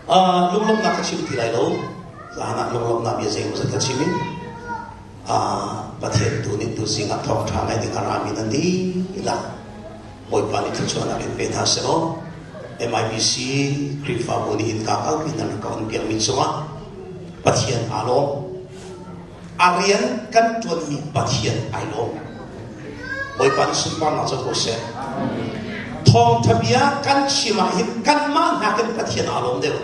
Lunglawmhnak ka chim ti lai lo. Zan ah lunglawmhnak bia zeimawzat ka chim i Pathian tu nih tu zing ah thawngṭha ngai ding a rami nan dihlak Bawipa nih thluachuahnak in pe hna seh aw. MIBC Khrihfabu nih innka kaupi nan rak ka on piakmi cungah Pathian aa lawm. A rian kan ṭuanmi Pathian ai lawm. Bawipa nih sunparnak co ko seh. Thawngṭha bia kan chim ah hin kanmah nakin Pathian aa lawm deuh.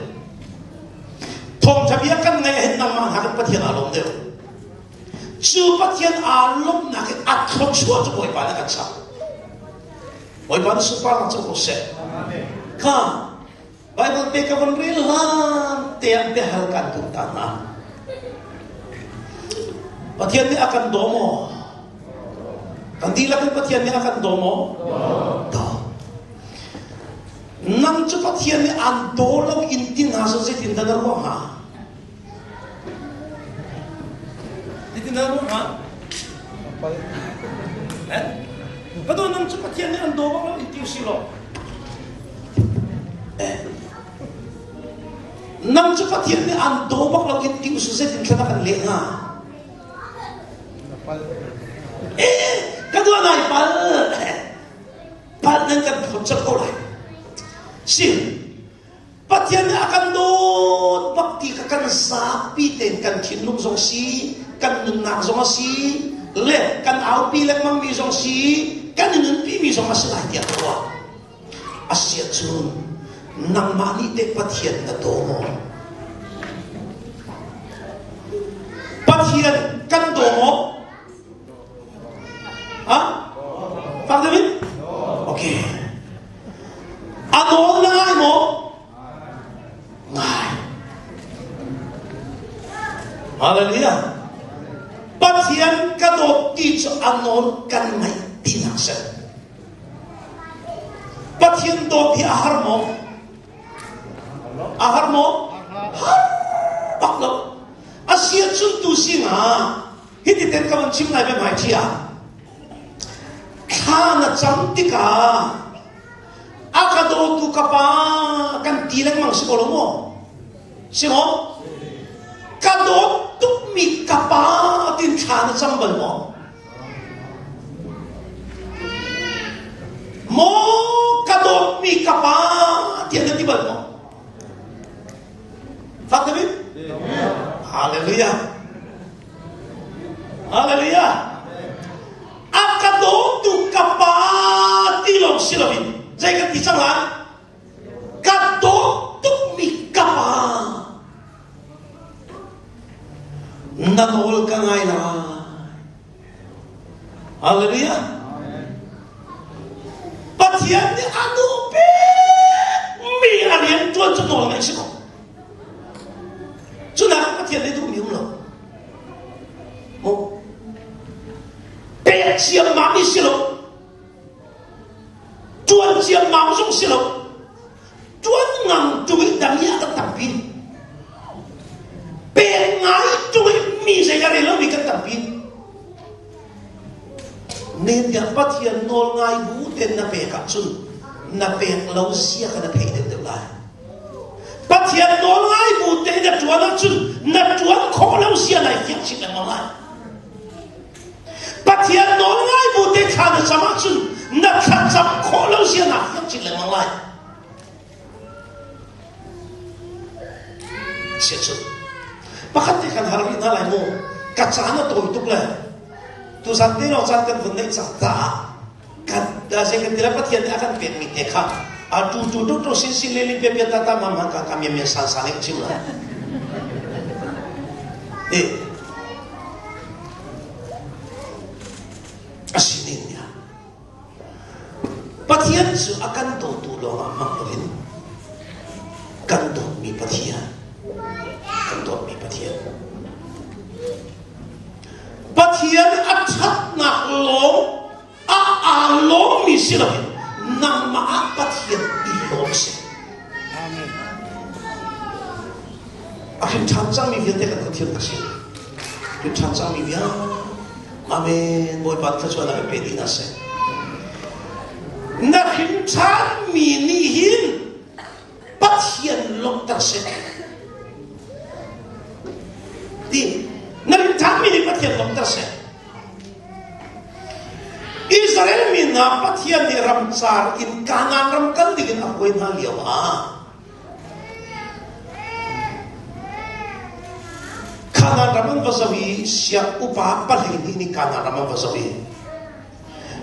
Thawngṭha bia kan ngaih ah hin nangmah nakin Pathian aa lawm deuh. Cu Pathian aa lawmhnak in a thluachuah cu Bawipa nih a kan chap. Bawipa nih sunparnak co ko seh. Kha Bible te ka von rel hlan te ah biahal kan tum ta hna. Pathian nih a kan daw maw? Kan dihlak in Pathian nih a kan daw maw? Daw. Nang cu Pathian nih an daw lo in ti hna so zeitin dah na ruah hnga? Zeitin dah na ruah hnga? Eh? Ka daw nang cu Pathian nih an daw bak lo in ti usih law. Eh? Nang cu Pathian nih an daw bak lo in ti usih zeitin thla na kan leh hnga? Eh, ka daw nai pal. Palh nan kan phawt colh ko lai. Si, Pathian nih a kan dawt bak ti kha kan zapi tein kan thinlung zong si, kan nunnak zong a si, le kan aupi lengmangmi zong si, kan i nunpimi zong a si lai tiah ka ruah. A si ahcun nangmah nih teh Pathian na daw maw? Pathian kan daw maw? Ha? Fak deuh in? Okay. A nawl na ngai maw? Ngai. Hallelujah. Pathian ka dawt ti cu a nawl kan ngaih tinak si. Pathian dawt hi a har maw? A har maw? Har bak lo. A si ahcun tu singa Hiti ten ka van chim lai ve hmai ah thla na cam tikah a ka dawtu ka pa kan ti lengmang si ko lo maw? Si maw? Ka dawt tukmi ka pa tin thla na cam bal maw? Maw ka dawtmi ka pa tiah na ti bal maw? Fak deuh in? Hallelujah. Hallelujah. A ka dawtu ka pa ti lawng si loin zei kan ti cang lai? Ka dawt tukmi ka pa. Na nawl ka ngai lai. Hallelujah. Pathian nih a duh mi a rian ṭuan cu nawl ngaih si ko. Cunak Pathian nih duhmi um lo. Pek ciammam i si lo. Ṭuan ciammam zong si lo. Ṭuan ngang ṭung i dang i a kan tampi. Pek ngai ṭung i mi zei a rel lomi kan tampi. Nehemiah Pathian nawl ngai bu ten na pek ahcun na pek lo zia kha na theih deuhdeuh lai. Pathian nawl ngai bu te na ṭuan ahcun na ṭuan khawh lo zia nai fiang chin lengmang lai. Pathian nawl ngai bu te thla na cam ahcun na thlacam khawh lo zia na fiang chin lengmang lai. Siacun pakhat te kan har rih hna lai mu ka caan a tawi tuk le tuzan te lawng caan kan vun neih cang caah kan zei kan ti le Pathian nih a kan pekmi te kha a tu tu tu tu sin sin le lin pe pe ta ta ma ma ka ka mian mian san san in chim la eh asinin ya Pathian cu a kan dawtu lawngah hmang loin kan dawtmi Pathian kan dawtmi Pathian Pathian a ṭhatnak lawng a aa lawmmi si loin nangmah ah Pathian i lawm si. Amen. A hrin ṭhan cangmi vialte kan Pathian ka si. Hrin ṭhan cangmi vialte Amen. Bawipa thluachuahnak in pe dih hna seh. Na hrin ṭhanmi nih hin Pathian lawmhter seh. Ti na rinṭhanmi nih Pathian lawmhter seh. Israel mi hna Pathian nih ramcar in Kanaan ram kal dingin a hruai hna lio ah Kanaan ram an va zoh i siang upa 12 nih Kanaan ram an va zoh i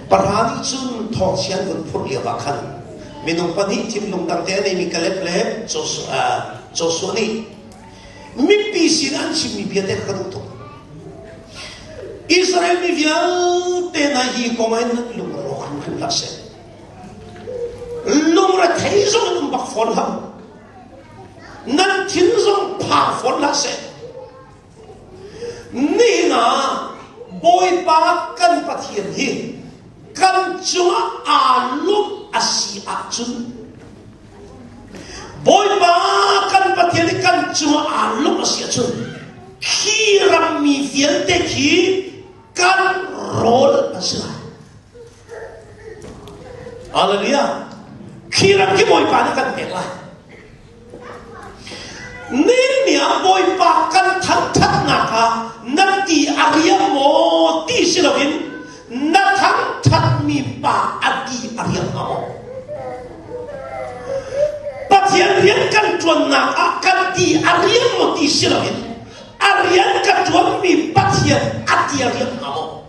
pahra nih cun thawngchia an vun phurh lio ah khan minung pahnih thinlung dangte a neimi Kaleb le Joshua nih mipi sin an chimmi bia te kha ka duh tuk. Israel mi vialte hna hi kong ah hin lungrawk hrimhrim hlah seh. Lungrethei zong in um bak fawn hlah. Nan thin zong phang fawn hlah seh. Nihin ah Bawipa kan Pathian hi kan cungah aa lawmh a si ahcun Bawipa kan Pathian i kan cungah aa lawmh a si ahcun khi rammi vialte khi kan rawl an si lai. Hallelujah. Khi ram khi Bawipa nih kan pek lai. Ni ah Bawipa kan thangṭhatnak ah na ti a riam maw ti si loin na thangṭhatmi pa a ti a riam hnga maw? Pathian rian kan ṭuannak ah kan ti a riam maw ti si loin a rian ka ṭuanmi Pathian a ti a riam hnga maw?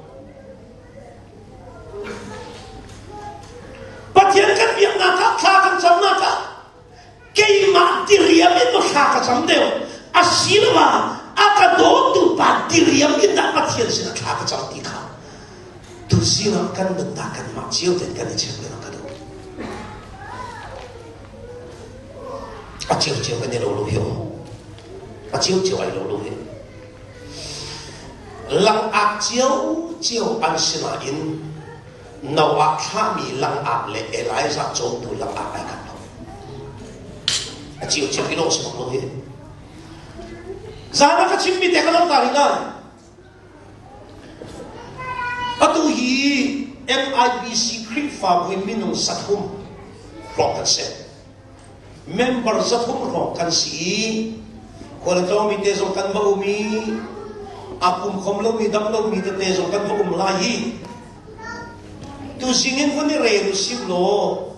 Pathian kan biaknak ah thla kan camnak ah keimah diriam in maw thla ka cam deuh asiloah a ka dawtu pa diriam in dah Pathian sinah thla ka cam ti kha tuzing ah kan nunnak kanmah cio ten kan i chek lengmang ka duh. A cio cio kan i lo lo hi a cio cio ai lo lo hi langak cio cio an sinain Noah thlahmi langak le Elijah cawmtu langak ai khat lo. A cio cio i lo si bak lo hi. Zan ah ka chimmi te ka lo ta rih lai. Atu hi MIBC Khrihfabu in minung sathum hrawng kan si. Member 300 hrawng kan si i khual a tlawngmi te zong kan va um i a pum khom lomi dam lomi tete zong kan va um lai i tuzing in vun i rel usih law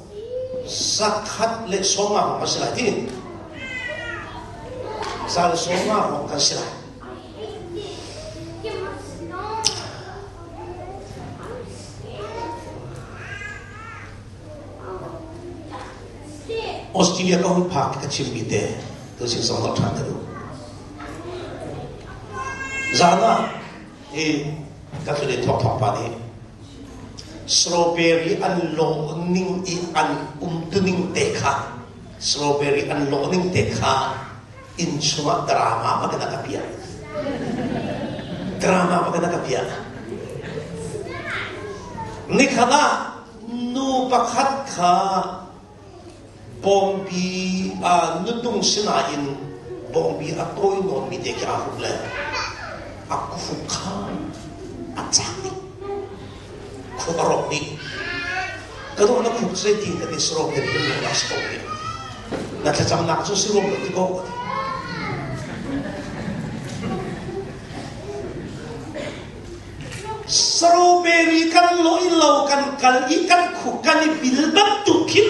150 hrawng kan si lai ti 150 hrawng kan si lai. Australia ka hung phak ka chimmi te tuzing zong rak ṭhan ka duh. Zan ah hi ka tlun in thawk pa nih strawberry an lawh ning i an umtuning te kha strawberry an lawh ning te kha inn chungah drama bak in a ka piah. Drama bak in a ka piah. Nikhat ah Nu pakhat kha bawngbi nutung sinain bawngbi a tawi nawnmi te khi aa hruk le a khuk kha a cak dih. Khuk a rawk dih. Ka dawh na khuk zeitin ka ti sarawk te nih kan lung si ko hi. Na thlacamnak cu si ruam lo ti ko ka ti. Strawberry kan lawh i lo kan kal i kan khuk kan i bil bantuk khin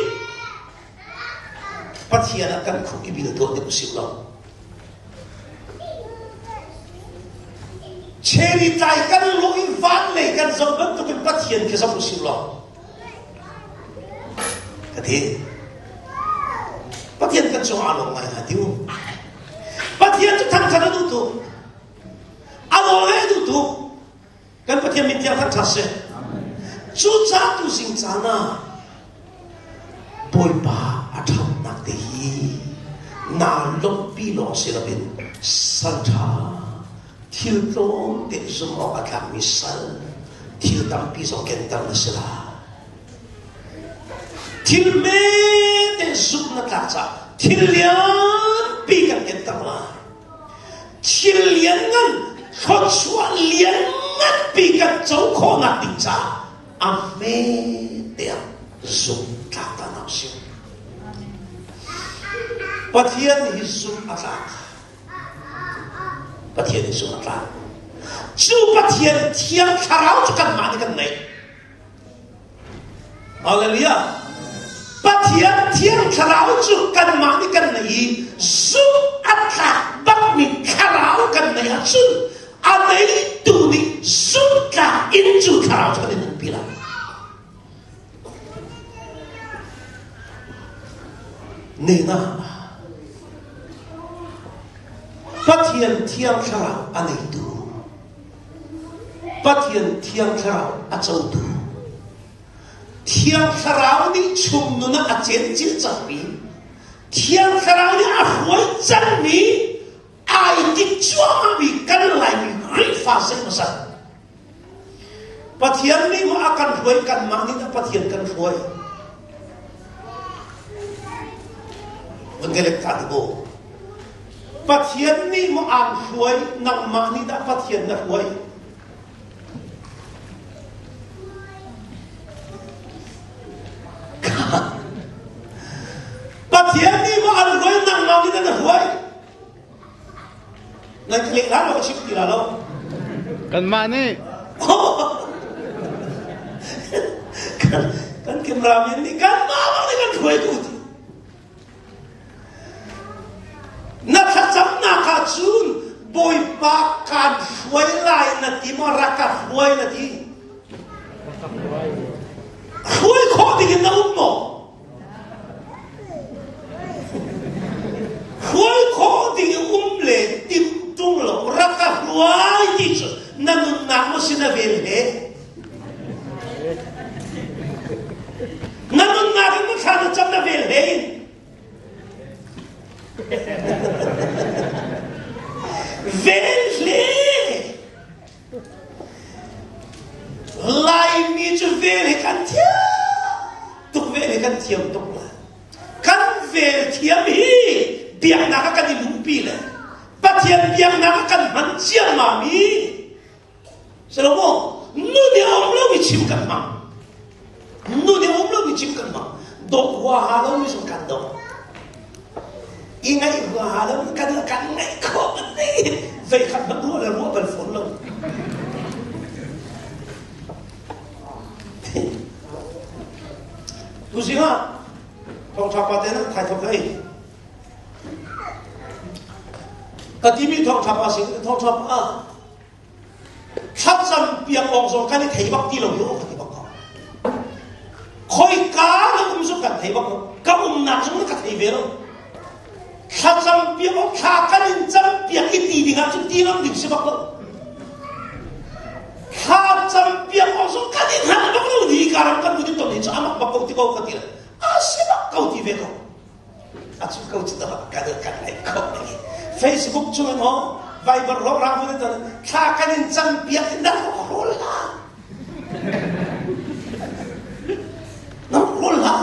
Pathian ah kan khuk i bil tuah ding usih lo. Cherry tlai kan lawh i van lei kan zoh bantukin Pathian khi zoh usih lo. Ka ti. Pathian kan cungah aa lawm ngai hnga ti u. Pathian cu thangthat a duh tuk. A nawl ngai duh tuk. Kan Pathian min tiang thangṭhat seh. Cucaah tuzing caan ah Bawipa a ṭhatnak te hi naa lawmhpi lawng si loin salṭha thil tlawmte zumh awk a tlakmi sal thil tampi zong kenter na si lai. Thil hmete zumh na tlak caah thil lianpi kan kenter lai. Thil lianngan, thluachuah liannganpi kan co khawhnak ding caah a hme tiang zumtlak ta hna usih. Pathian hi zumh a tlak. Pathian hi zumh a tlak. Cu Pathian thiang thlarau cu kanmah nih kan neih. Hallelujah. Pathian thiang thlarau cu kanmah nih kan neih i zumh a tlak bakmi thlarau kan neih ahcun a neitu nih zumh tlak in cu thlarau cu kan in nunpi lai. Nena Pathian thiang thlarau a neitu Pathian thiang thlarau a cotu Thiang thlarau nih chung nun ah a cencil cangmi Thiang thlarau nih a hruai cangmi ai tik cuahmahmi kan Laimi Khrihfa zeimawzat Pathian nih maw a kan hruai kanmah nih dah Pathian kan hruai? Vun ka let ta ko. Pathian nih maw aan hruai nangmah nih dah Pathian na hruai? Pathian nih maw an hruai nangmah nih dah na hruai? Nan ka leh la lo ka chim ti la lo. Kanmah nih. Kan kan cameraman nih kanmah bang nih kan hruai ko ti. Na thlacamnak ah cun Bawipa kaan hruai lai na ti maw rak ka hruai na ti? Hruai khawh ding in na um maw? Hruai khawh ding i um le timh ṭung lo rak ka hruai ti cu na nunnak maw si na vel he? Na nunnak in maw thla na cam na vel he in? Vel hle! Laimi cu vel hi kan thiam tuk vel hi kan thiam tuk la. Kan vel thiam hi biaknak ah kan i luhpi le Pathian biaknak ah kan hman ciammam i Salomo nu nih a um lomi chim kan hmang. Nu nih a um lomi chim kan hmang. Dawt huaha lomi zong kan dawt. I ngaih huaha lo kan kan ngaih khawh an nei. Veikhat hmanh ruah le ruah bal fawn lo. Tuzing ah thawngṭha pa te na thai thawk hei. Ka timi thawngṭha pa sin thawngṭha pa Thlacam piak awk zong kan i thei bak ti lo hi aw ka ti bak ko. Khoika na um zong kan thei bak lo. Ka umnak zong na ka thei ve lo. Thlacam piak awk thla kan in cam piak i ti ding ah cun ti ngam ding si bak lo. Thla cam piak awk zong kan i hngal bak lo ni karam kan bu ton hi cu amak bak ko ti ko ka ti le. A si bak ko ti ve ko. A cu ko cu tak kan kan nei kho Facebook cung in ho Viber ro ra mun ton thla kan in cam piak in na rol la na rol la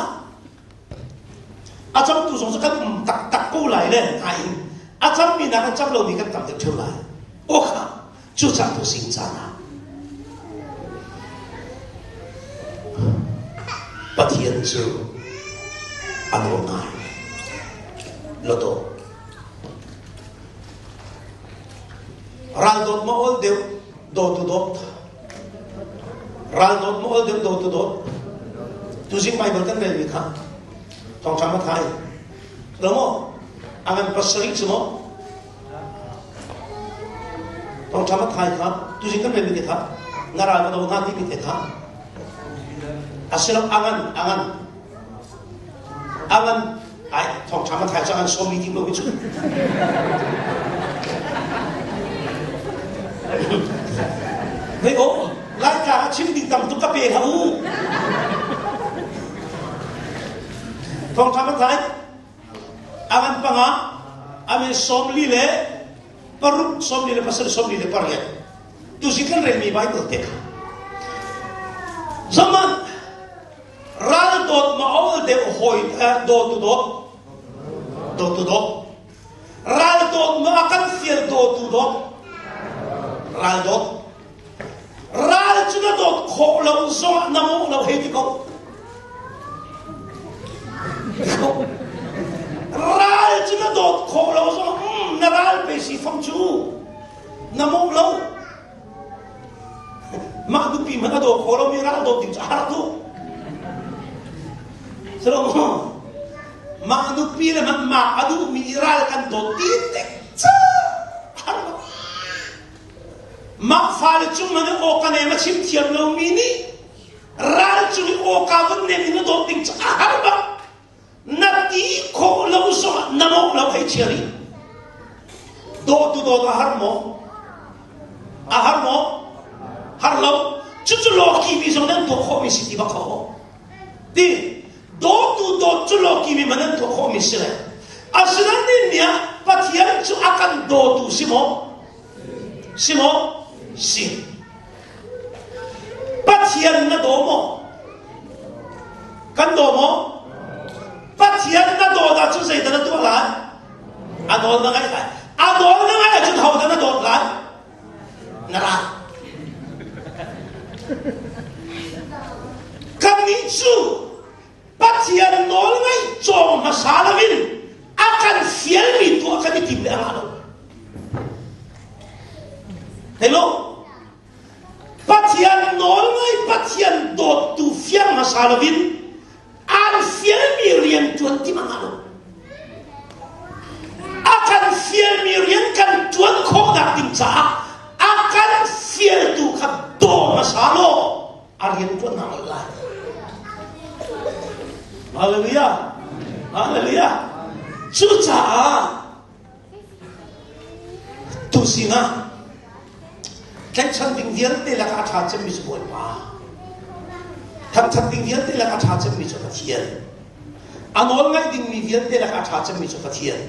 a cam tu zong cu kan um tak tak ko lai le ai a cam mi na kan cam lo mi kan tam deuh theu lai o kha cu cah tu sing caan ah Pathian cu a nawl ngai. Loto. Ral dawt ma ol deuh dawtu dawt. Ral dawt ma ol deuh dawtu dawt. Tuzing Bible kan relmi kha thawngṭha ma thai. Lo maw? A ngan pasarih cu maw? Thawngṭha Matthai kha tuzing kan relmi te kha na ral va do hna timi te kha a si lo a ngan a ngan a ngan ai thawngṭha Matthai cu a ngan sawmi ti lo hi cu Hei aw Laitlang ah chim ding tam tuk ka pe hlah u Thawngṭha Matthai A ngan panga amin 46 47 48 tuzi kan relmi Bible te kha zaman ral dawt ma ol deuh hoi do tu dawt do tu dawt ral dawt ma kan fial do tu dawt ral dawt Ral cu na dawt khawh lo zongah na mawh lo hei ti ko. Ral cu na Na mawh lo. Mah nupi hmanh a daw kho lomi ral dawt ding cu a har tuk. Silo maw? Mah nupi le hmanh mah a duhmi i ral kan dawt ti tik cu har lo. Mah fale cung hmanh aw ka nem a chim thiam lomi nih ral cung i awka vun nem in na dawt ding cu a har bak. Na ti khawh lo zongah na mawh lo hei chia rih. Dawtu dawt a har maw? A har maw? Har lo. Cucu lawki mi zong nan tuah khawhmi si ti bak kho. Ti dawtu dawt cu lawki mi man nan tuah khawhmi si le. Asinain ni ah Pathian cu a kan dawtu si maw? Si maw? Si. Pathian na daw maw? Kan daw maw? Pathian na dawt ahcun zeidah na tuah lai? A nawl na ngaih lai. A nawl na ngaih ahcun hodah na dawt lai? Na ral. Kannih cu Pathian nawl ngaih cawng hmasa loin a kan fialmi tuah kan i tim le a ngah lo. Hello? Pathian nawl ngai Pathian dawttu fiang hmasa loin an fialmi rian ṭuan tim a ngah lo. A kan fialmi rian kan ṭuan khawhnak ding caah a kan fialtu kha daw hmasa law a rian ṭuan na ngol lai. Hallelujah. Hallelujah. Cucaah tu ah tlaihchan ding vialte lakah a ṭha cemmi cu Bawipa. Thangṭhat ding vialte lakah a ṭha cemmi cu Pathian. A nawl ngaih dingmi vialte lakah a ṭha cemmi cu Pathian.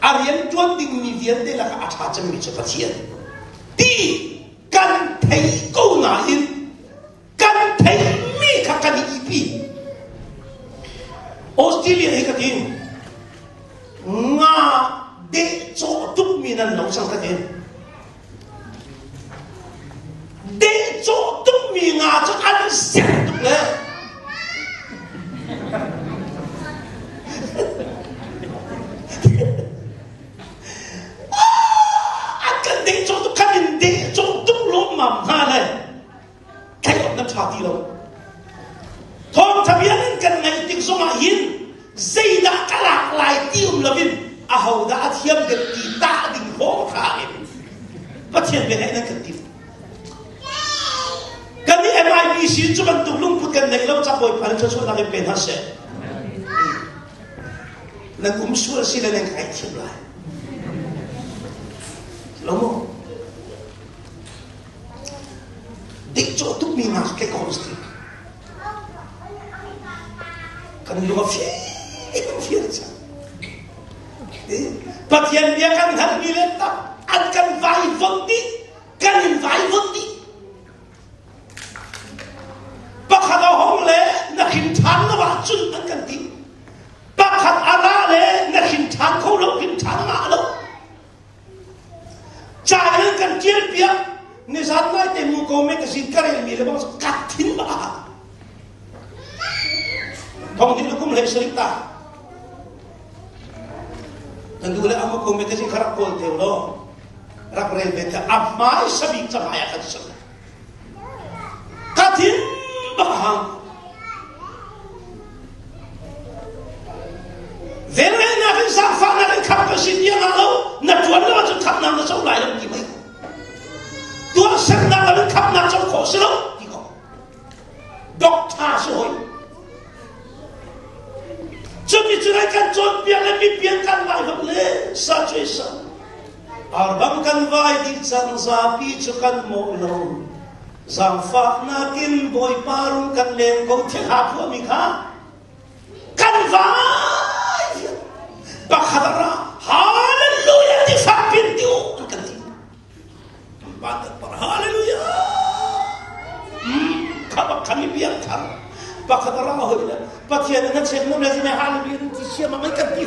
A rian ṭuan dingmi vialte lakah a ṭha cemmi cu Pathian. Ti kan thei ko nain kan theihmi kha kan i ipi. Australia hi ka tin nga deh cawh tukmi nan lo cang ka tin. Deh cawh tukmi nga cu an ser tuk le An kan deh cawh tuk kan in deh cawh tuk lawmmam hna le theih awk nan ṭha ti lo. Thawngṭha bia nan kan ngaih tik zongah hin zeidah ka lak lai ti um loin ahodah a thiam deuh ti tah ding hawng hra in Pathian bia ngaih nan kan tim. Kan nih MIBC cu bantuk lungput kan neih lo cak Bawipa nih thluachuahnak in pe hna seh. Nan um sual si le nan ka ngaihthiam lai. Lo maw? Dik cawh tukmi hna cu tlaih khawh si. Kan lung a fim fian cang. Pathian bia kan hngalhmi le tak an kan vaivawnh dih, kan in vaivawnh dih. Pakhat a hong le na hrin ṭhan lo ahcun an kan ti. Pakhat a ra le na hrin ṭhan kho lo, hrin ṭhan ngah lo. Ca in kan ṭial piak nizan nai te mu ko magazine ka relmi le bang ka thin ba. Thong din kum hlei sarik ta. Kan du le amu ko magazine kha rak kawl te lo. Rak rel ve te a hmai sabik camai ah kan sak. Ka thin bak hang. Velngeihnak in zaangfahnak in khamh ka si tiang ah lo na ṭuan lo ahcun khamhnak na co lai lo ti mei. Tuahsernak lo in khamhnak co khawh si lo ti ko. Doctor si hoi. Cuti cu kan cawnpiak le mipian kan vai bak le sa cuai sa. Arbang kan vai dih cang zapi cu kan mawh lo. Zaangfahnak in Bawipa rung kan leng ko thil ha phuahmi kha kan vai pakhat a ra hallelujah ti fak pin ti u an kan ti van kan par hallelujah kha bak kha mi biak thar pakhat a ra hoi le Pathian na chek mu le zine hallelujah ti siam ang kan ti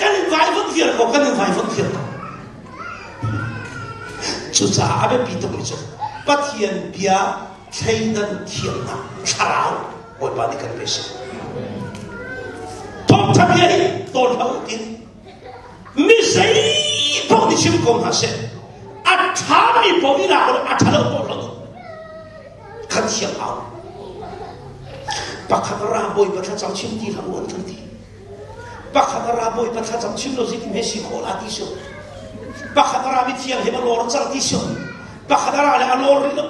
Kan in vaivut viar ko, kan in vaivut viar ko. Cucaah a biapi tukmi cu Pathian bia thleidan thiamnak thlarau Bawipa nih kan pe seh. Thawngṭha bia hi tawn hlah u tin. Mi zei paoh nih chim ko hna seh, a ṭhami paoh i lak a ṭha lo paoh lo kan thiam hau. Pakhat ra bawipa thlacam chim ti hlah u an kan ti. Pakhat ra bawipa thlacam chim lo zeitin he si khawh la ti si. Pakhat ra mi thiang he a lor cang ti si. Pakhat ra le a lor rih lo.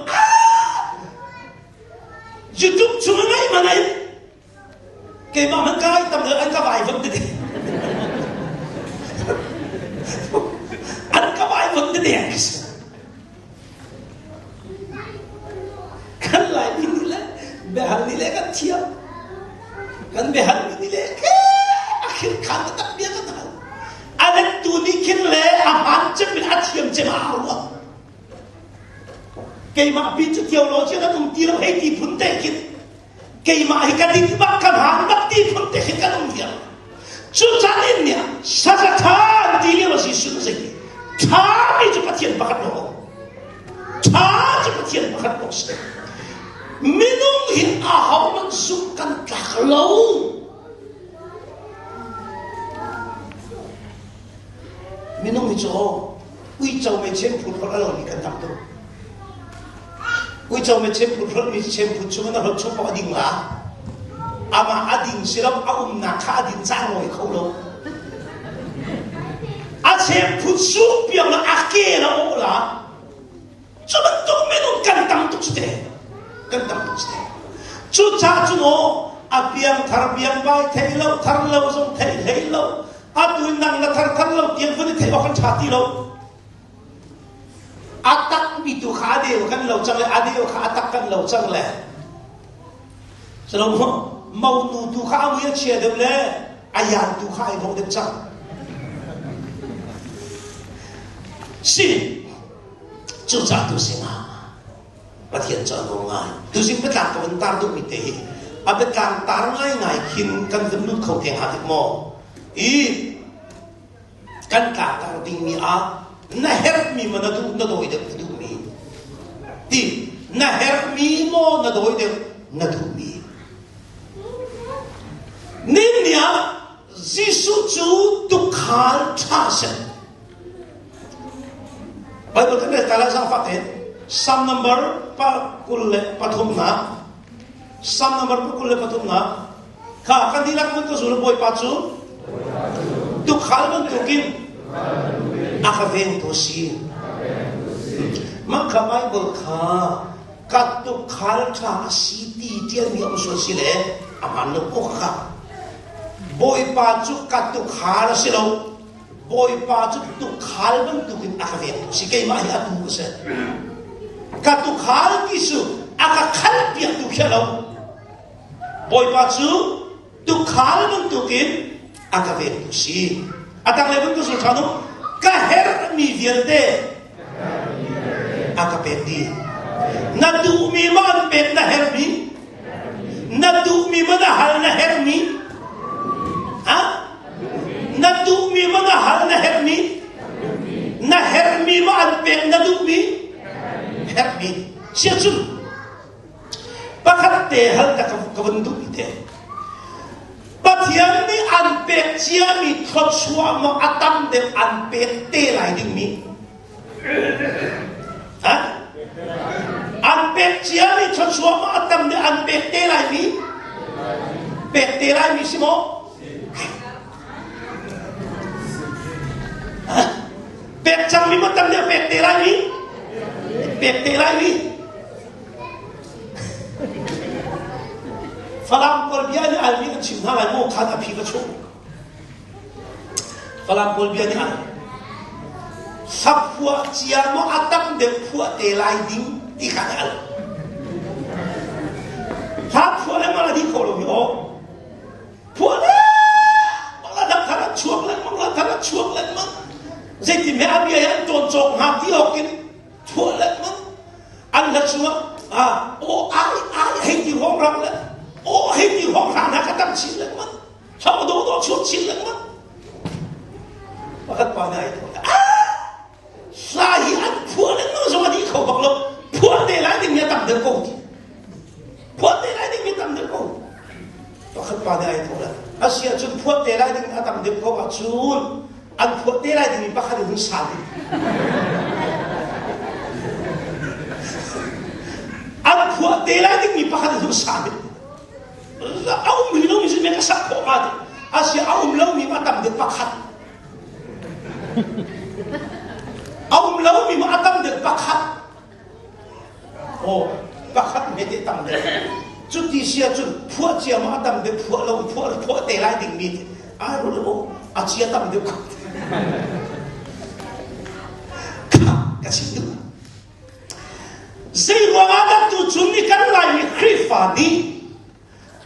YouTube chung ngai manai Keimah hmanh ka ngaih tam an ka vaivuan tete. An ka vaivuan tete an si. Kan Laimi nih le biahal nih le kan thiam. Kan biahal mi nih le ke a khir khan tak bia kan hal. A lettu nih khin le a hmaan cem in a thiam cem a ruah. Keimah pi cu theologian an um ti lo hei ti phun te khin keimah hi ka ding bak ka hmaan bak ti phun te khi kan um viar. Cu caan in nih saza than ti lio a si sun zei tha mi cu Pathian pakhat lo tha cu Pathian pakhat lo si. Minung hi a ho man zumh kan tlak lo. Minung hi cu uico me chem phul hrolh a lo mi kan tam tuk. Uico me chem phul hrolh mi chem phul chung in a hrolh chung paoh a ding la. Amah a ding si lo, a umnak kha a din cang ngawi kho lo. A chem phut suk piak la a ke la aw la. Cu bantuk minung kan tam tuk cu te. Kan tam tuk cu te. Cucaah cu maw a piang thar piang bai thei lo thar lo zong thei hlei lo atu in nang na thar thar lo tiang vun i theih awk kan ṭha ti lo. A takmi tu kha a deu kan lo cang le a deu kha a tak kan lo cang le. Salo monu tu kha a mui a chia deuh le a yan tu kha ai dawh deuh cang. Si cucaah tu sinah Pathian cu a nawl ngai. Tuzing biatlang ka vun tar duhmi te hi a biatlang tar ngaingai khin kan vun lut kho te hnga dik maw? I kan tlangtar dingmi ah na herhmi maw na duh na dawi deuh na duhmi ti na herhmi maw na dawi deuh na duhmi nin ni ah Jesuh cu tukhal ṭha si. Bible kan rel ta lai zaangfah tein Psalm number pa 23 na Psalm number pa 23 na kha kan dihlak mun ka zul Bawipa cu tukhal bantukin a ka vengtu si. Mah kha Bible kha ka tukhal ṭha a si ti ṭialmi a um sual si le a hmaan lo awk kha Bawipa cu ka tukhal a si lo. Bawipa cu tukhal bantukin a ka vengtu si. Keimah hi a tu ka si. Ka tukhal ti cu a ka khal piaktu khi a lo. Bawipa cu tukhal bantukin a ka vengtu si. A tanglei bantuk sul ṭhan u. Ka herhmi vialte a ka pek dih. Na duhmi ma an pek na herhmi? Na duhmi ma na hal na herhmi? Ha? Na duhmi ma na hal na herhmi? Na herhmi ma an pek na duhmi? Herhmi. Sia cun pakhat te hal ta ka vun duhmi te. Pathian nih an pek ciami thluachuah maw a tam deuh an pek te lai dingmi? Ha? An pek ciami thluachuah maw a tam deuh an pek te laimi? Pek te laimi si maw? Pek cangmi maw tam deuh pek te laimi? Pek te laimi? Falam pawl bia nih almi an chim hna lai maw khan a phi va chuah. Falam pawl bia nih al hlaphuah cia maw a tam deuh phuah te lai ding ti kha nih al. Hla phuah le mala di kho lo hi aw. Phuah le mala dak thar an chuak lengmang la thar an chuak lengmang. Zeitin he a bia hi an tawn cawk hnga ti awk in thuah lengmang an hla chungah aw ai ai hei ti hawng rang le aw hei ti hawng rang hna ka tam chin lengmang hlau do do chuak chin lengmang pakhat pa nih ai tho hla hi an phuah lengmang zong a dih kho bak lo phuah te lai ding mi a tam deuh ko ti phuah te lai ding mi tam deuh ko pakhat pa nih ai tho le asia cun phuah te lai ding a tam deuh ko ahcun. An phuah te lai dingmi pakhat in hun sal ding. An phuah te lai dingmi pakhat in hun sal ding. A um rih lomi sin ka sak khawh hnga ti. Asi a um lomi ma tam deuh pakhat. A um lomi ma a tam deuh pakhat. Aw, pakhat hme te tam deuh. Cuti si ahcun phuah cia ma a tam deuh phuah lo phuah phuah te lai dingmi ti ai ru lo a cia tam deuh kha. Ka chim duh. Zei ruangah dah tuchun ni kan Laimi Khrihfa nih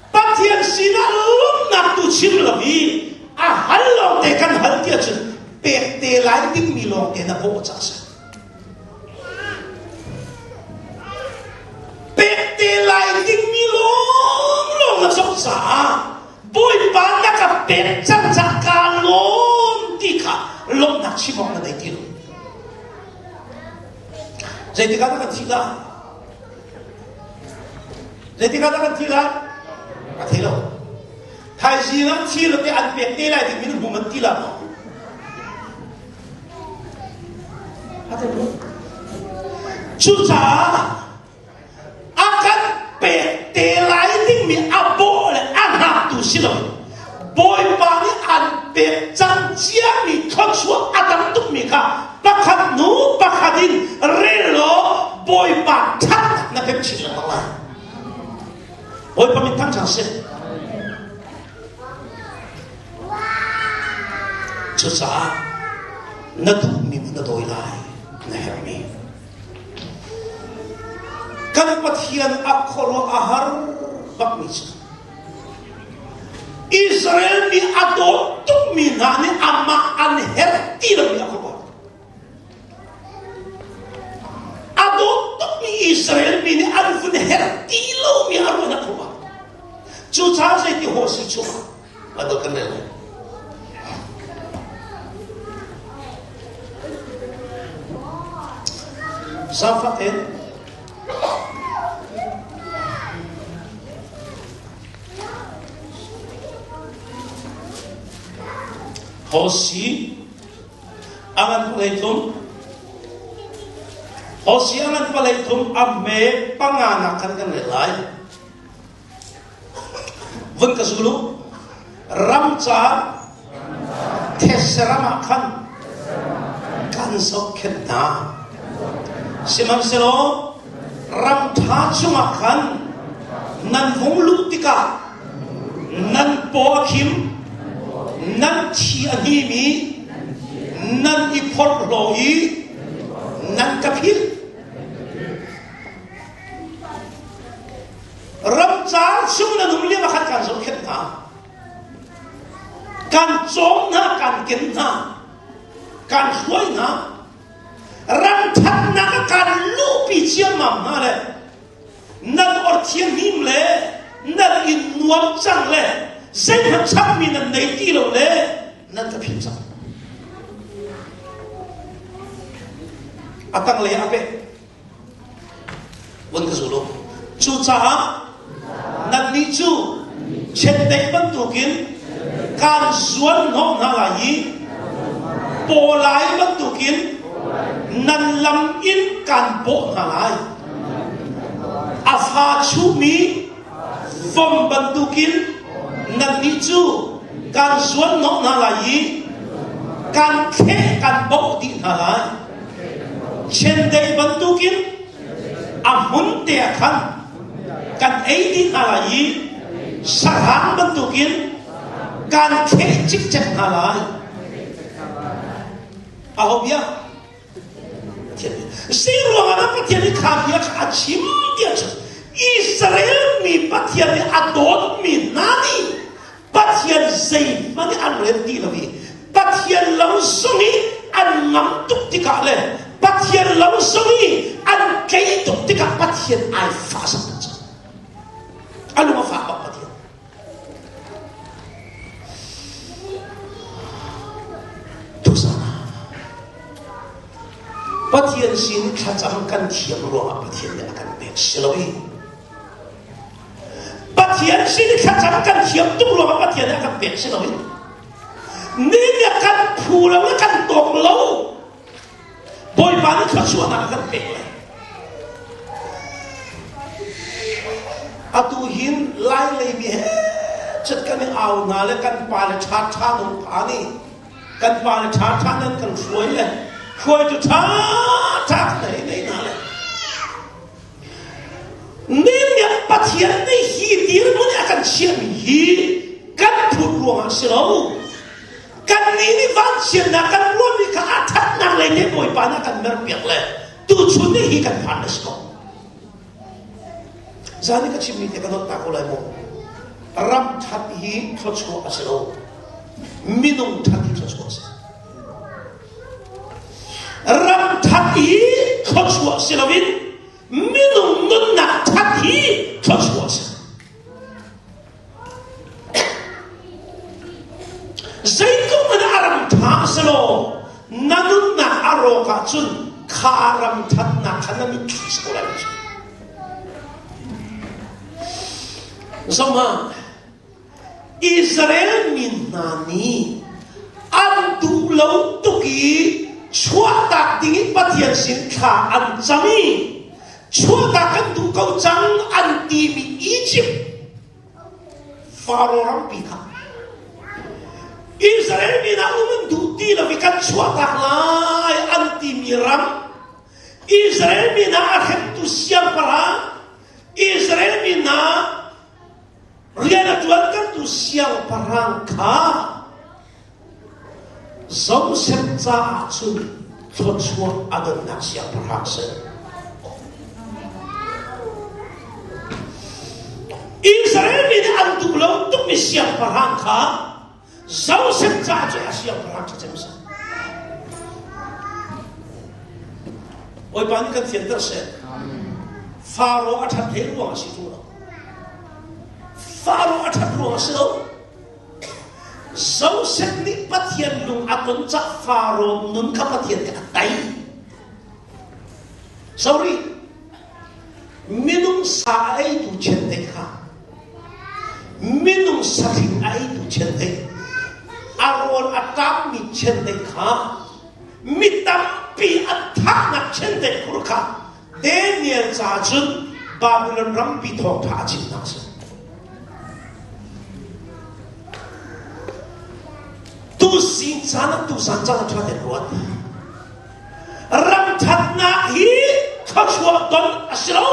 Pathian sinah lawmhnak tu chim lo i a hal lawngte kan hal ti ahcun pek te lai dingmi lawngte na bawh cang si. Pek te lai dingmi lawnglawng na cawk caah Bawipa na ka pek cang cah kaa lawm ti kha lawmhnak chim awk na nei ti lo. Zeitik ah dah kan thih lai? Zeitik ah dah kan thi lai? Ka thei lo. Thaizing ah thi lo te an pek te lai ding min hmu man ti la maw? Cucaah a kan pek te lai dingmi a bawh le a hngaktu si lo Bawipa nih an pek cang ciami thluachuah a tam tukmi kha pakhat hnu pakhat in rel law Bawipa ṭhatnak na pek chin lengmang lai. Bawipa min thang cang seh. Cucaah na duhmi na dawi lai na herhmi. Kan Pathian a khuaruah a har bakmi cu Israel mi a dawt tukmi hna nih amah an herh ti lomi a khuaruah. A dawt tukmi Israel mi nih an vun herh ti lomi a ruah na khuaruah. Cucaah zeiti haw si chungah a dawt kan rel lai. Zaangfah tein Hosi angan palei thum Hosi angan palei thum a me panga nak khan kan rel lai. Vun ka zulu ram ca these ram ah khan kan zohkhenh hna. Sihmanhsehlaw ram ṭha chungah khan nan vung luh tikah nan paw a khim, nan thi a hnim i nan i phorhlaw i nan ka philh. Ramcar chung nan um lio ah khan kan zohkhenh hna. Kan cawm hna, kan ken hna, kan hruai hna. Ram ṭhatnak ah kan luhpi ciammam hna le nan or thianghlim le nan in nuam cang le zeihmanh chapmi nan nei ti lo le nan ka philh cang. A tanglei ah a peh. Vun ka zul u. Cucaah nannih cu chiandeih bantukin kaan zuan hnawh hna lai i pawlai bantukin nan lam in kaan bawh hna lai. A fa chuhmi vom bantukin nannih cu kaan zuan hnawh hna lai i kaan thleh kaan bauh dih hna lai. Chiandeih bantukin a hmun te ah khan kan ei dih hna lai i sahrang bantukin kan thleh cikcek hna lai. Aho bia? Zei ruangah dah Pathian nih kha bia kha a chim tiah cun Israel mi Pathian nih a dawtmi hna nih Pathian zeihmanh i an rel ti lo i Pathian lo zong i an ngam tuk tikah le Pathian lo zong i an tlei tuk tikah Pathian ai fah sak tuk cang. A lung a fak bak Pathian. Tusana. Pathian sin thlacam kan thiam ruangah Pathian nih a kan pek si lo i Pathian sin i thlacam kan thiam tuk ruangah Pathian nih a kan pek si loin. Ni kan phu lo le kan tawk lo. Bawipa nih thluachuahnak a kan pek lai. Atu hin Lai lei mi he chat kan i au hna le kan pa le ṭha ṭha nung pa nih kan pa le ṭha ṭha nan kan hruai le hruaitu ṭha ṭha kan hei nei hna le Nihin Pathian nih hi dirhmun a kan chiahmi hi kan phut ruangah si lo. Kannih nih vanchiatnak kan ruahmi kha a ṭhatnak lei te Bawipa nih a kan merpiak le tuchun ni hi kan phan a si ko. Zan i ka chimmi te ka dawt ta ko lai maw? Ram ṭhat hi thluachuah a si lo. Minung ṭhat hi thluachuah a si. Ram ṭhat hi thluachuah si loin minung nunnak ṭhat hi thluachuah a si. Zeitluk hmanh a ram ṭha a si law na nunnak a rawk ahcun kha ram ṭhatnak kha na mitthli si ko lai cu. Zohmah, Israel mi hna nih an duh lo tuk i chuahtak dingin Pathian sin thla an cam i chuahtak kan duh ko cang an timi Egypt Faro rampi kha Israel mi hna um an duh ti lo i kan chuahtak lai an timi ram Israel mi hna a hremtu siangpahrang Israel mi hna rian a ṭuantertu siangpahrang kha Josef caah cun thluachuah a donnak siangpahrang si. Israel mi nih an duh lo tukmi siangpahrang kha Josef caah cun a siangpahrang ṭha cem si. Bawipa nih kan fianter seh. Faro a ṭhat hlei ruang a si ṭung lo. Faro a ṭhat ruang a si lo. Josef nih Pathian lung a ton cah Faro nun kha Pathian nih a tei. Sorry. Minung sa a eitu chiandeih kha minung sahring a eitu chiandeih a rawl a ṭammi chiandeih kha mi tampi an thahnak chiandeih khur kha Daniel ca cun Babylon rampi thawngṭha a chimnak a si. Tu zing caan ah tu zan caan ah ṭha tein ruat. Ram ṭhatnak hi thluachuah don a si lo.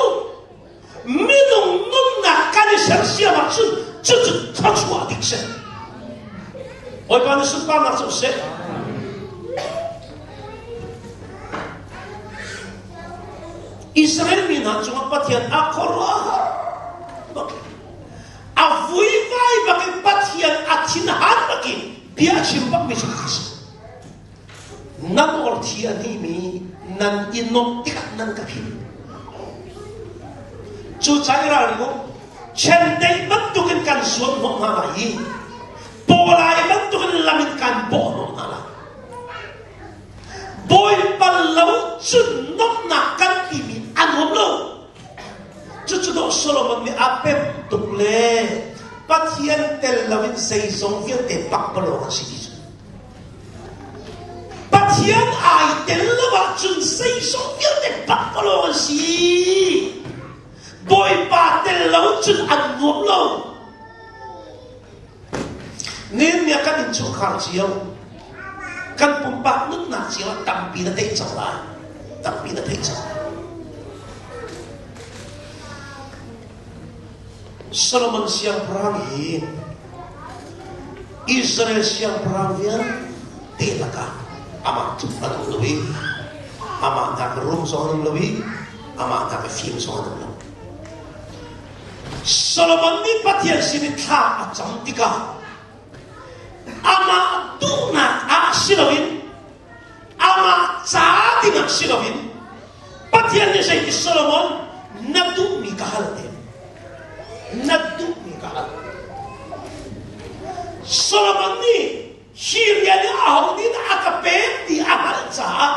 Minung nunnak kan i sersiam ahcun cucu thluachuah dik si. Bawipa nih sunparnak cu seh. Israel mi hna cungah Pathian a khuaruahhar bak a vuivai bakin Pathian a thinhan bakin bia a chim bakmi cu kha si. Nan orthi a nihmi nan i nuamh tikah nan ka philh. Cu ca i ralring u, chiandeih bantukin kan zuam hnawh hna lai i pawlai bantukin lam in kan bawh hnawh hna lai. Bawipa lo cun nuamhnak kan timi a nuam lo. Cucu dawh Solomon nih a pem tuk le Pathian tel loin zeizong vialte pakpalawng an si ti cu. Pathian ai tel lo ahcun zeizong vialte pakpalawng an si. Bawipa tel lo cun an nuam lo. Nehemiah kan innchungkhar cio, kan pumpak nunnak cio ah tampi na theih cang lai. Tampi na theih cang lai. Solomon siangpahrang hi Israel siangpahrang vialte lakah amah tluk an um lo i amah nak rum zong an um lo i amah nak fim zong an um lo. Solomon nih Pathian sin i thla a cam tikah amah duhnak ah si loin amah ca dingah si loin Pathian nih zeiti Solomon na duhmi ka hal te na duhmi ka hal Solomon nih hi rian i aho nih dah a ka pek ti a hngalh caah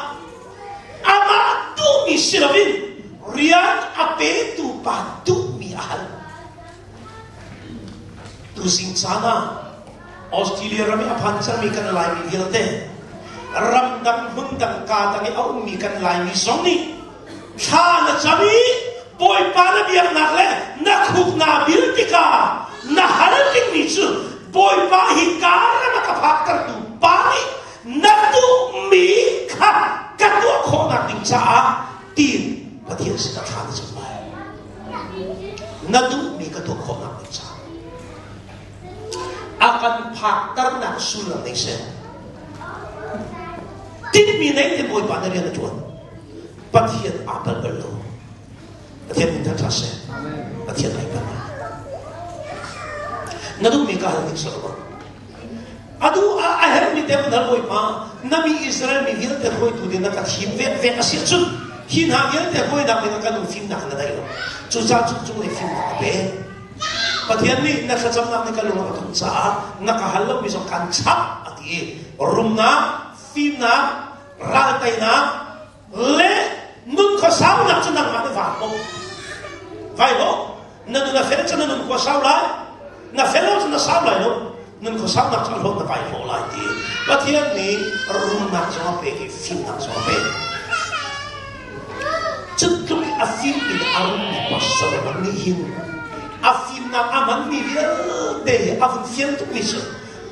amah duhmi si loin rian a petu pa duhmi a hal. Tuzing caan ah Australia ram i a phan cangmi kan Laimi vialte, ramdang hmundang kaa dang i a ummi kan Laimi zong nih thla na cam i Bawipa na biaknak le na khuk naa bil tikah na hal dingmi cu Bawipa hi kaa ram a ka phaktertu pa nih na duhmi kha ka tuah khawhnak ding caah tiin Pathian sinah thla na cam lai. Na duhmi ka tuah khawhnak ding caah. A kan phakternak sullam nei seh. Tinhmi nei te Bawipa na rian a ṭuan. Pathian aa pal bal lo. Pathian min thangṭhat seh. Pathian ai pal. Na duhmi ka hal ding Solomon. Adu a herhmi te hal Bawipa, na mi Israel mi vialte hruaitu ding na ka thim vek vek a si ahcun hi hna vialte hruainak ding ah kan fimnak na dai lo. Cucaah cung cunglei fimnak ka pe. Pathian nih na thlacamnak nih ka lung a ka thuk caah na ka hal lomi zong kan chap a ti i rumnak, fimnak, ralteinak le nun khuasaunak cu nangmah nih van bawmh. Vai bawmh. Na nun a fel cu na nun khua sau lai. Na fel lo cu na sau lai lo. Nun khuasaunak cu a hlawt na vai hlawh lai ti. Pathian nih rumnak zong a pek i fimnak zong a pek. Cu tluk i a fim in a rummi pa Solomon nih hin a fimnak a hmanmi vialte hi a vun fian tukmi cu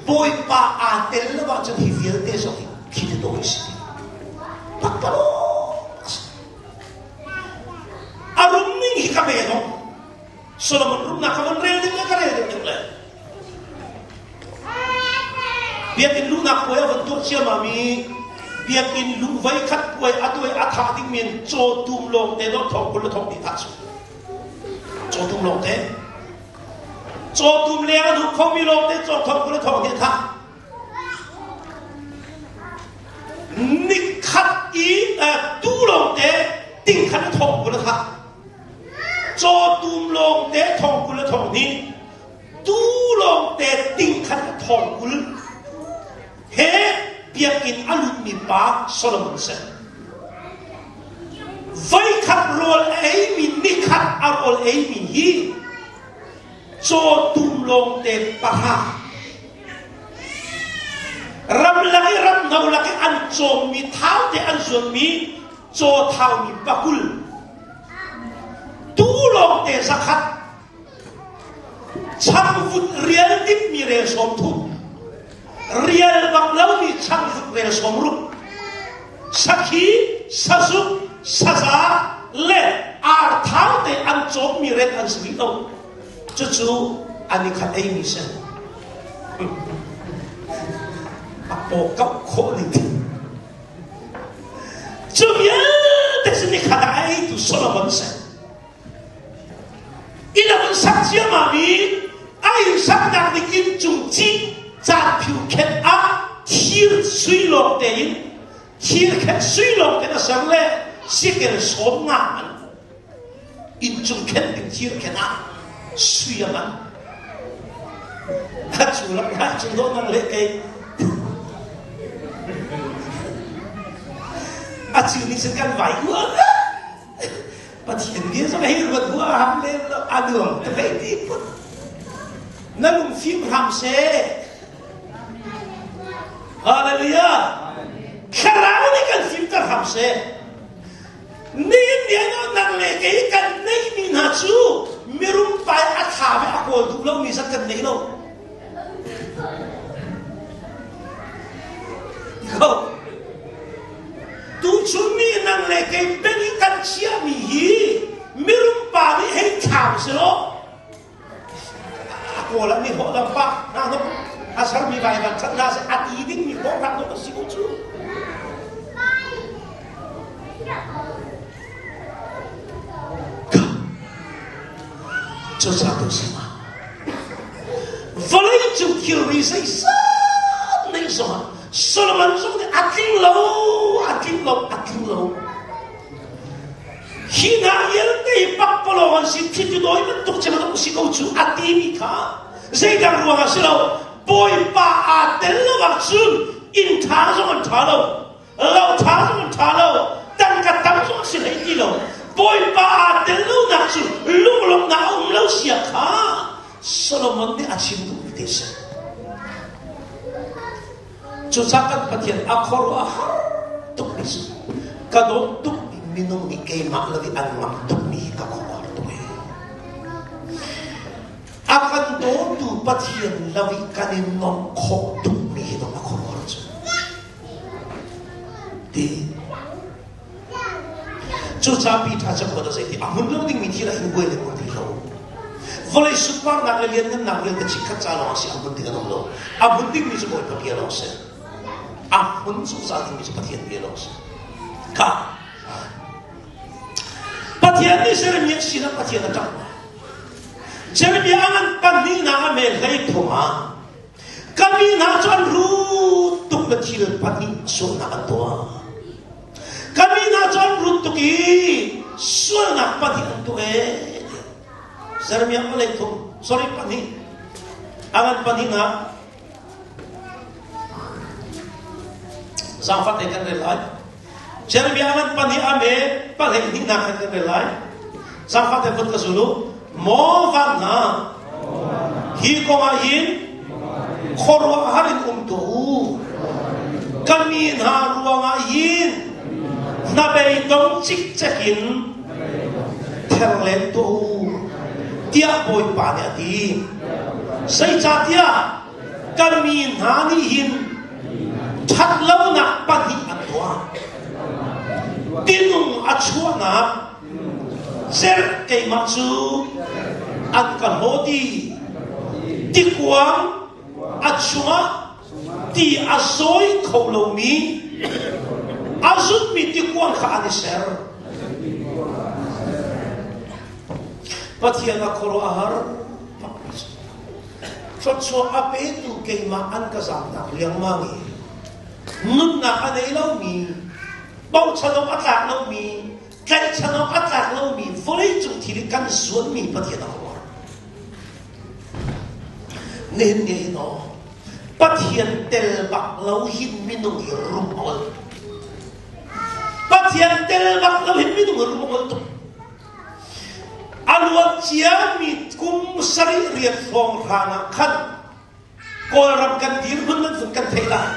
Bawipa aa tel lo ahcun hi vialte zong hi khi ti dawi si. Pakpalawng a si. A rum ning hi ka ve lo. Solomon rumnak ka von rel ding le ka rel ding ding le. Biakinn luhnak puai a von tuah ciammam i biakinn luh voi khat puai a tuai a thah ding men cawtum lawng te dawh thong kul le thong hnih thah cu. Cawtum lawng te. Cawtum leng a duh khomi lawng te caw thong kul le thong hnih thah. Nikhat i tu lawng te ting khat le thong kul a thah. Cawtum lawng te thong kul le thong hnih. Tu lawngte tingkhat le thong 20 he biakinn a lutmi pa Solomon si. Voikhat rawl a eimi nikhat a rawl eimi hi cawtum lawngte pahra ramlak i ramno lak i an cawmmi thau te an zuanmi caw thaumi pakul tu lawngte zakhat Changvut rial dipmi rel 30, rial bak lomi changvut rel 60, sakhi, sazuk, saza le arthau te an cawmmi ret an si rih lo. Cucu an i khat eimi si. A paw kap khawh ning. Cu vialte sin ni khat ah a eitu Solomon si. Inn a vun sak ciammam i a inn saknak ding inn cung cih caanphiu khenh ah thir sui lawng tein thir khenh sui lawng tein a ser le sikel 50 man inn cung khenh ding thir khenh ah sui a man a cu lam hna cung dawh nang le kei a cu nih cun kan vai uar Pathian bia zong hei ruat bu a ham lem lo a nuam te fei ti put na lung fim hram seh Hallelujah thlarau nih kan fimter hram seh nihin ni ano nang le kei kan neih mi hna cu mirum pai a tha ve a kawl duh lo mi zat kan nei lo Ko. Tuchun ni nang le kei peng i kan chiahmi hi mirum pa nih hei thlam selaw a kawl ah mi hawh dang pa hna nok a sermi vai van chat hna seh a ti dingmi kong rak nok a si ko cu. Cucaah tu si ma. Vawlei cung thilri zeizat nei zongah Solomon zong nih a tling lo, a tling lo, a tling lo. Hi hna vialte hi pakpalawng an si, thli dawi bantuk cem an si ko cu a timi kha zeidang ruangah si lo, Bawipa aa tel lo ahcun inn ṭha zong an ṭha lo, lo ṭha zong an ṭha lo, tangka tam zong a si hlei ti lo. Bawipa aa tel lonak cu lunglawmhnak a um lo sia kha Solomon nih a chim duhmi te si. Cucaah kan Pathian a khuaruah a har tukmi cu ka dawt tukmi minung nih keimah lo i an ngamh tukmi hi ka khuaruah tuk ee. A kan dawtu Pathian lo i kan i nuamh khawh tukmi hi dawh a khuaruah cu. Ti. Cucaah Peter cu a zei ti a hmun lo dingmi thil ah hin buai lengmang ti hlah u. Vawlei sunparnak le lianngannak vialte chikkhat ca lawng a si a hmun ding an um lo. A hmun dingmi cu Bawipa bia lawng si. A hmun zungzal dingmi cu Pathian bia lawng si. Kha Pathian nih Jeremiah sinah Pathian a ṭang. Jeremiah a ngan pahnihnak a mel hlei thum ah ka mi hna cu an rut tuk na thil pahnih sualnak an tuah. Kan mi hna cu an rut tuk i sualnak pahnih an tuah ee. Jeremiah palei thum, sorry pahnih, a ngan pahnihnak zaangfah te kan rel lai. Jeremiah a ngan pahnih a me pahlei hnihnak kan kan rel lai. Zaangfah te vun ka zul u. Maw van hna, hi kong ah hin khuaruahhar in um tuah u. Ka mi hna ruangah hin hnabei dong cikcek in ther len tuah u, tiah Bawipa nih a ti. Zeicahtiah ka mi hna nih hin ṭhatlonak pahnih an tuah. Tinung a chuahnak Cerh keimah cu an ka hlawt i tikuang a chungah ti a zawi kho lomi a zutmi tikuang kha an i ser. Pathian a khuaruah a har Thluachuah a petu keimah an ka zaamnak riangmang i nunnak a nei lomi bochan awk a tlak lomi tlaihchan awk a tlak lomi vawleicung thil i kan zuanmi Pathian a uar. Nihin ni hin aw Pathian tel bak lo hin minung hi rum ol. Pathian tel bak lo hin minung hi rum ol tuk. A luan ciami kum sarih riat hrawng hrang ah khan Kawlram kan dirhmun nan vun kan theih lai.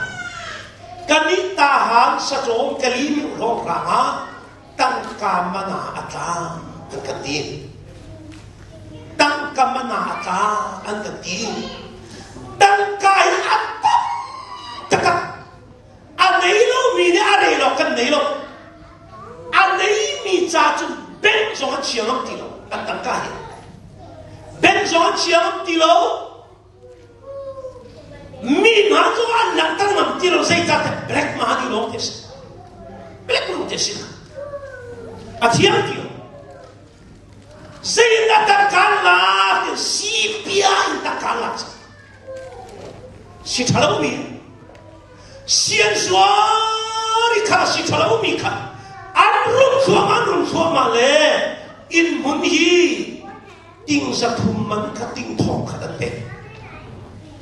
Kan nih tahan sacawm kali mi hrawng hrang ah tangka mana a tla an kan ti. Tangka mana a tla an kan ti. Tangka hi a tam taktak. A nei lomi nih a rei lo kan nei lo. A neimi ca cu bank zong an chia ngam ti lo an tangka hi. Bank zong an chia ngam ti lo. Mi hna cu an langhter ngam ti lo zeicahtiah black money lawng te si. Black lawng te si. A thiang ti lo. Zeidah tangka lak sipia in tangka lak si ṭha lomi sian suari kha si ṭha lomi kha an rum thluahmah an rum thluahmah le inn hmun hi ting 300 man kha ting thong khat an pek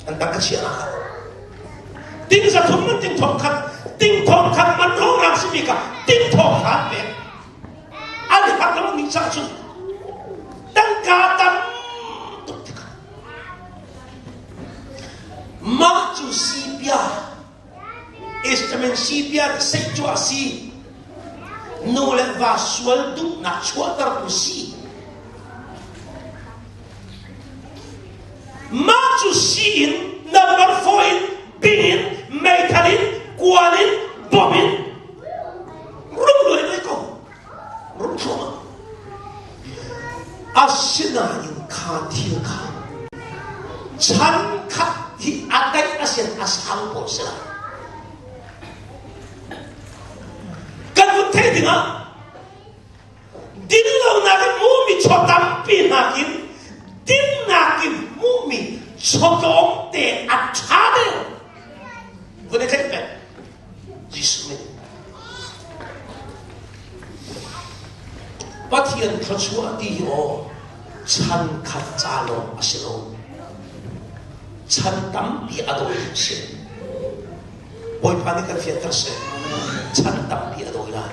an tangka chia na kha ting 300 man ting thong khat ting thong khat man rong rang simi kha ting thong kha an pek an hat lo ni cha cu tangka tam tuk tikah mah cu sipia instrument sipia seih cu a si nu le va sual duhnak chuahtertu si mah cu si in number four in bing in meithal in kuan in bom in rum luai luai ko rum thluahmah asinain kha thil kha chan khat hi a daih a sian a sang pawl si lai kan vun theih dingah dinlonak in hmuhmi chaw tampi nakin dinnak in hmuhmi chaw tlawmte a ṭha deuh vun i theih peng Jesuh nih Pathian thluachuah ti hi aw chan khat ca lawng a si lo. Chan tampi a dawi a si. Bawipa nih kan fianter seh. Chan tampi a dawi lai.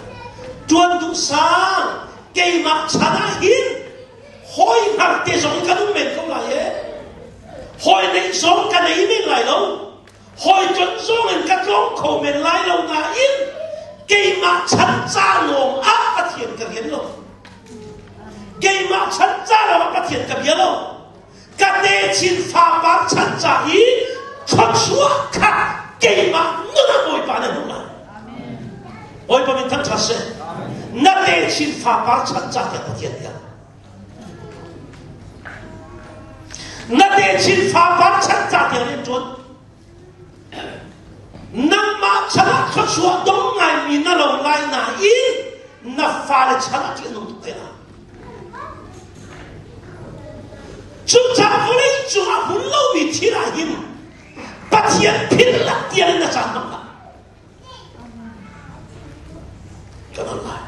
Tuan duh sang keimah chan ah hin hawi hngar te zong kan um men ko lai e. Hawi neih zong ka nei men lai lo. Hawi ton zong in ka tlawng. kho men lai lo nain keimah chan ca lawng ah Pathian ka rian lo. Keimah chan ca lawng ah Pathian ka bia lo. Ka techin fapar chan ca i thluachuah kha keimah nun ah Bawipa na hmuh lai. Bawipa min thangṭhat seh. Na techin fapar chan ca tiah Pathian bia. Na techin fapar chan ca tiang in ṭuan. Nangmah chan ah thluachuah dong ngaimi na lo lai nain na fale chan ah ṭih a nung tuk te lai. Cucaah vawlei cungah hmun lomi thil ah hin Pathian philh lak tiang in na caan hmang hlah. Ka dang lai.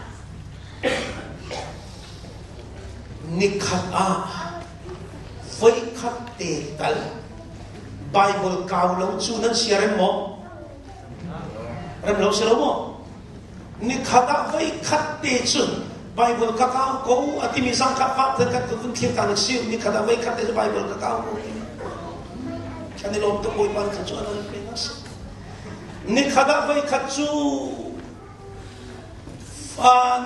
Nikhat ah voikhat te tal Bible kau lo cu nan sia rem maw? Rem lo si lo maw? Nikhat ah voikhat te cun Bible ka kau ko a timi zang kha fa kan kan vun thlir ta nik si nikhat ah voikhat te cu Bible ka kau ko timi. Kan i lawm tuk Bawipa cu an pe na si. Nikhat ah voikhat cu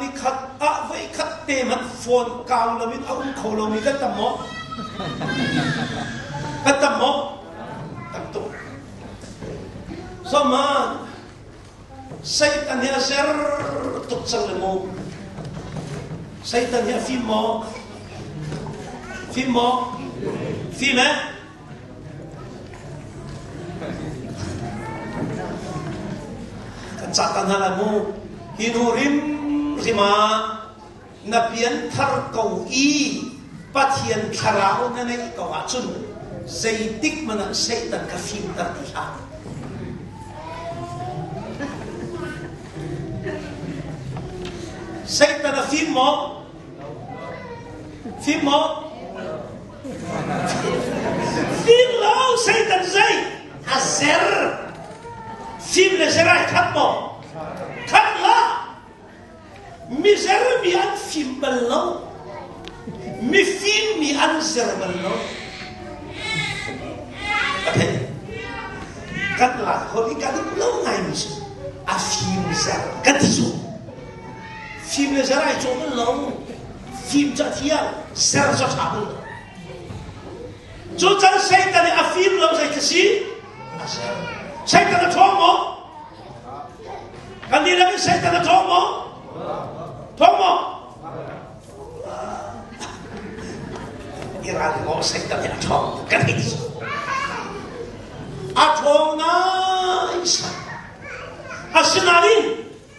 nikhat ah voikhat te hmanh phone kau loin a um kho lomi kan tam maw? Kan tam maw? Tam tuk. Soman, Satan hi a zer tuk cang le mu. Satan hi a fim maw? Fim maw? Fim eh? Kan cah ta hna lai mu. Hi hnu rimrim ah na pianthar ko i Pathian thlarau na neih ko ahcun zeitik hmanh ah Satan kha fimter ti hlah. Satan a fim maw? Fim maw? Fim lo Satan zei a ser. Fim le ser ai khat maw? Khat la. Mizer mi an fim bal lo. Mifim mi an zer bal lo. Ka thei. Kan lak hol i kan lo ngai mi cu a fim zer kan ti cu. Fim le zer ai cawh bal lo. Fim cu a thiang, ser cu a ṭha bal lo. Cu can Satan i a fim lo zei khi si? A ser. Satan a ṭhawng maw? Kan dihlak in Satan a ṭhawng maw? Ṭhawng maw? Iran maw Satan hi a ṭhawng kan hei ti A ṭhawng ngai sa. Asinain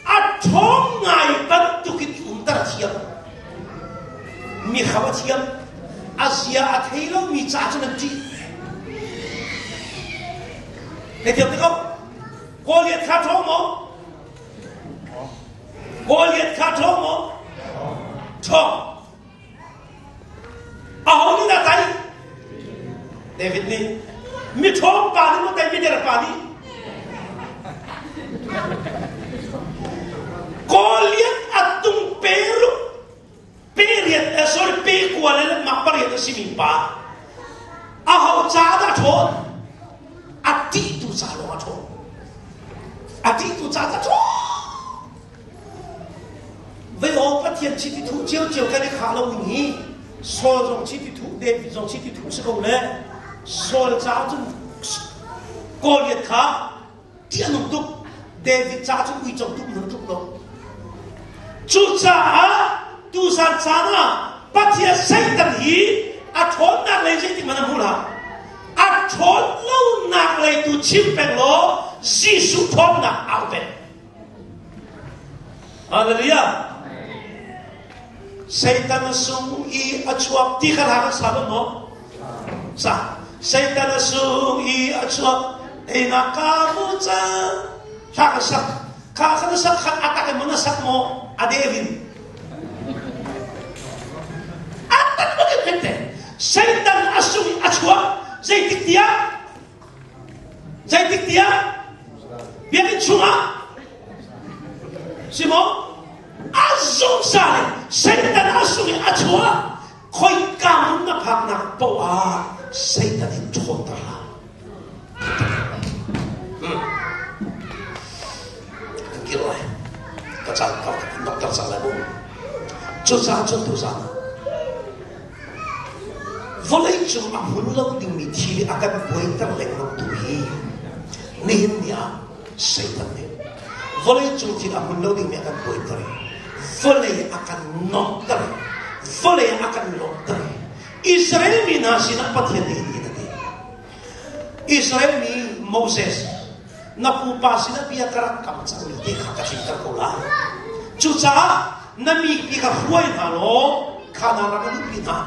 A ṭhawng ngai bantukin i umter a thiam. Mi hro a thiam. A zia a thei lomi ca cu nan ṭih. Na thiam te ko. Goliath kha ṭhawng maw? Goliath kha ṭhawng maw? Ṭhawng. Aho nih dah tei? David nih. Miṭhawng pa nih maw tei mider pa nih? Goliath a tung pe ruk pe riat eh, sorry pe kua le mak pariat a simi pa aho ca dah ṭhawn a ṭihtu ca lawng a ṭhawn a ṭihtu ca dah ṭhawn Vei aw Pathian chiti thuh ciocio kan i khah lo ning hi Saul zong chiti thuh David zong chiti thuh si ko le Saul caah cun Goliath kha ṭih a nung tuk David caah cun uico tuk nan tluk lo cucaah tuzan caan ah Pathian Satan hi a ṭhawnnak lei zeitik hmanh a hmu hlah a ṭhawn lonak lei tu chim peng law Jesuh ṭhawnnak au peng Hallelujah. Satan a sung i a chuak ti kha hla kan sa bal maw? Sa. Satan a sung i a chuak einak ka mu ca hla kan sak. Kha kha na sak khat atak in maw na sak maw? A devin. Atak bak in te. Satan a sung i a chuak zeitik tiah Zeitik tiah biakinn chungah si maw a zungzal in Satan a sung i a chuah khoika hmun na phaknak paoh ah Satan in ṭhawnter hlah. Cucaah cun tuzan ah vawleicung a hmun lo dingmi thil a kan buaiter lengmang tu hi nihin ni ah Satan nih vawleicung thil a hmun lo dingmi a kan buaiter i vawlei a kan nomhter i vawlei a kan lawmhter i Israel mi hna sinah Pathian nih hitin a ti. Israel mi Moses na pupa sinah bia ka rak kam cangmi te kha ka tlinter ko lai. Cucaah na mi pi kha hruai hna law Kanaan ram a luhpi hna.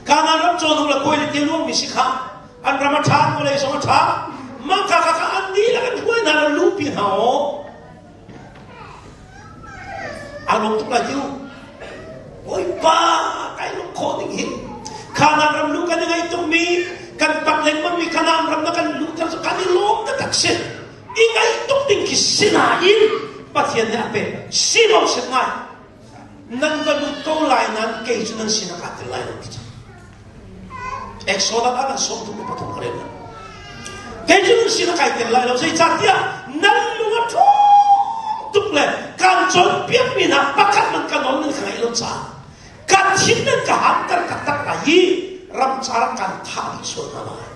Kanaan ram cawhnuk le kawi le te luangmi si kha an ram a ṭha, an vawlei zong a ṭha. Mah kha kha an dihlak an hruai hna law luhpi hna aw. Aa lawm tuk lai tiu. Bawipa kai lawm khawh ding hi. Kanaan ram lu kan i ngaih tukmi, kan pat lengmangmi Kanaan ram na kan luhter cu kan i lawm taktak si. I ngaih tuk ding khi sinain Pathian nih a pek. Si lo set ngai. Nan va lut ko lai nain kei cu nan sinah kaa tel lai lo ti cang. Exodus ah kan 33 ka rel. Kei cu nan sin a kai tel lai lo zeicahtiah nan lung a ṭhawng tuk le kan cawnpiakmi hna pakhat man ka nawl nan ka ngaih lo caah ka thin nan ka hamter taktak lai i ramcar kan thah dih sual hna lai.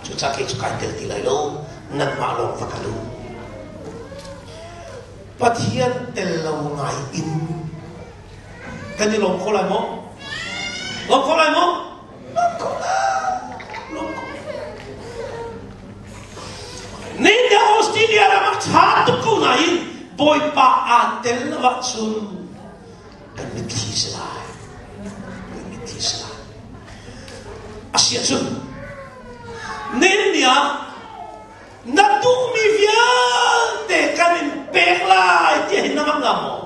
Cucaah kei cu kai tel ti lai lo nanmah lawng va kal u. Pathian tel lo ngai in Kan i lawm kho lai maw? Lawm kho lai maw? Lawm kho lai. Lawm kho. Nin Australia ram ah ṭha tuk ko nain Bawipa aa tel lo ahcun kan mitthli si lai. Kan mitthli si lai. Asiahcun nin ni ah na duhmi vialte kan in pek lai tiah hin na ngamh la maw?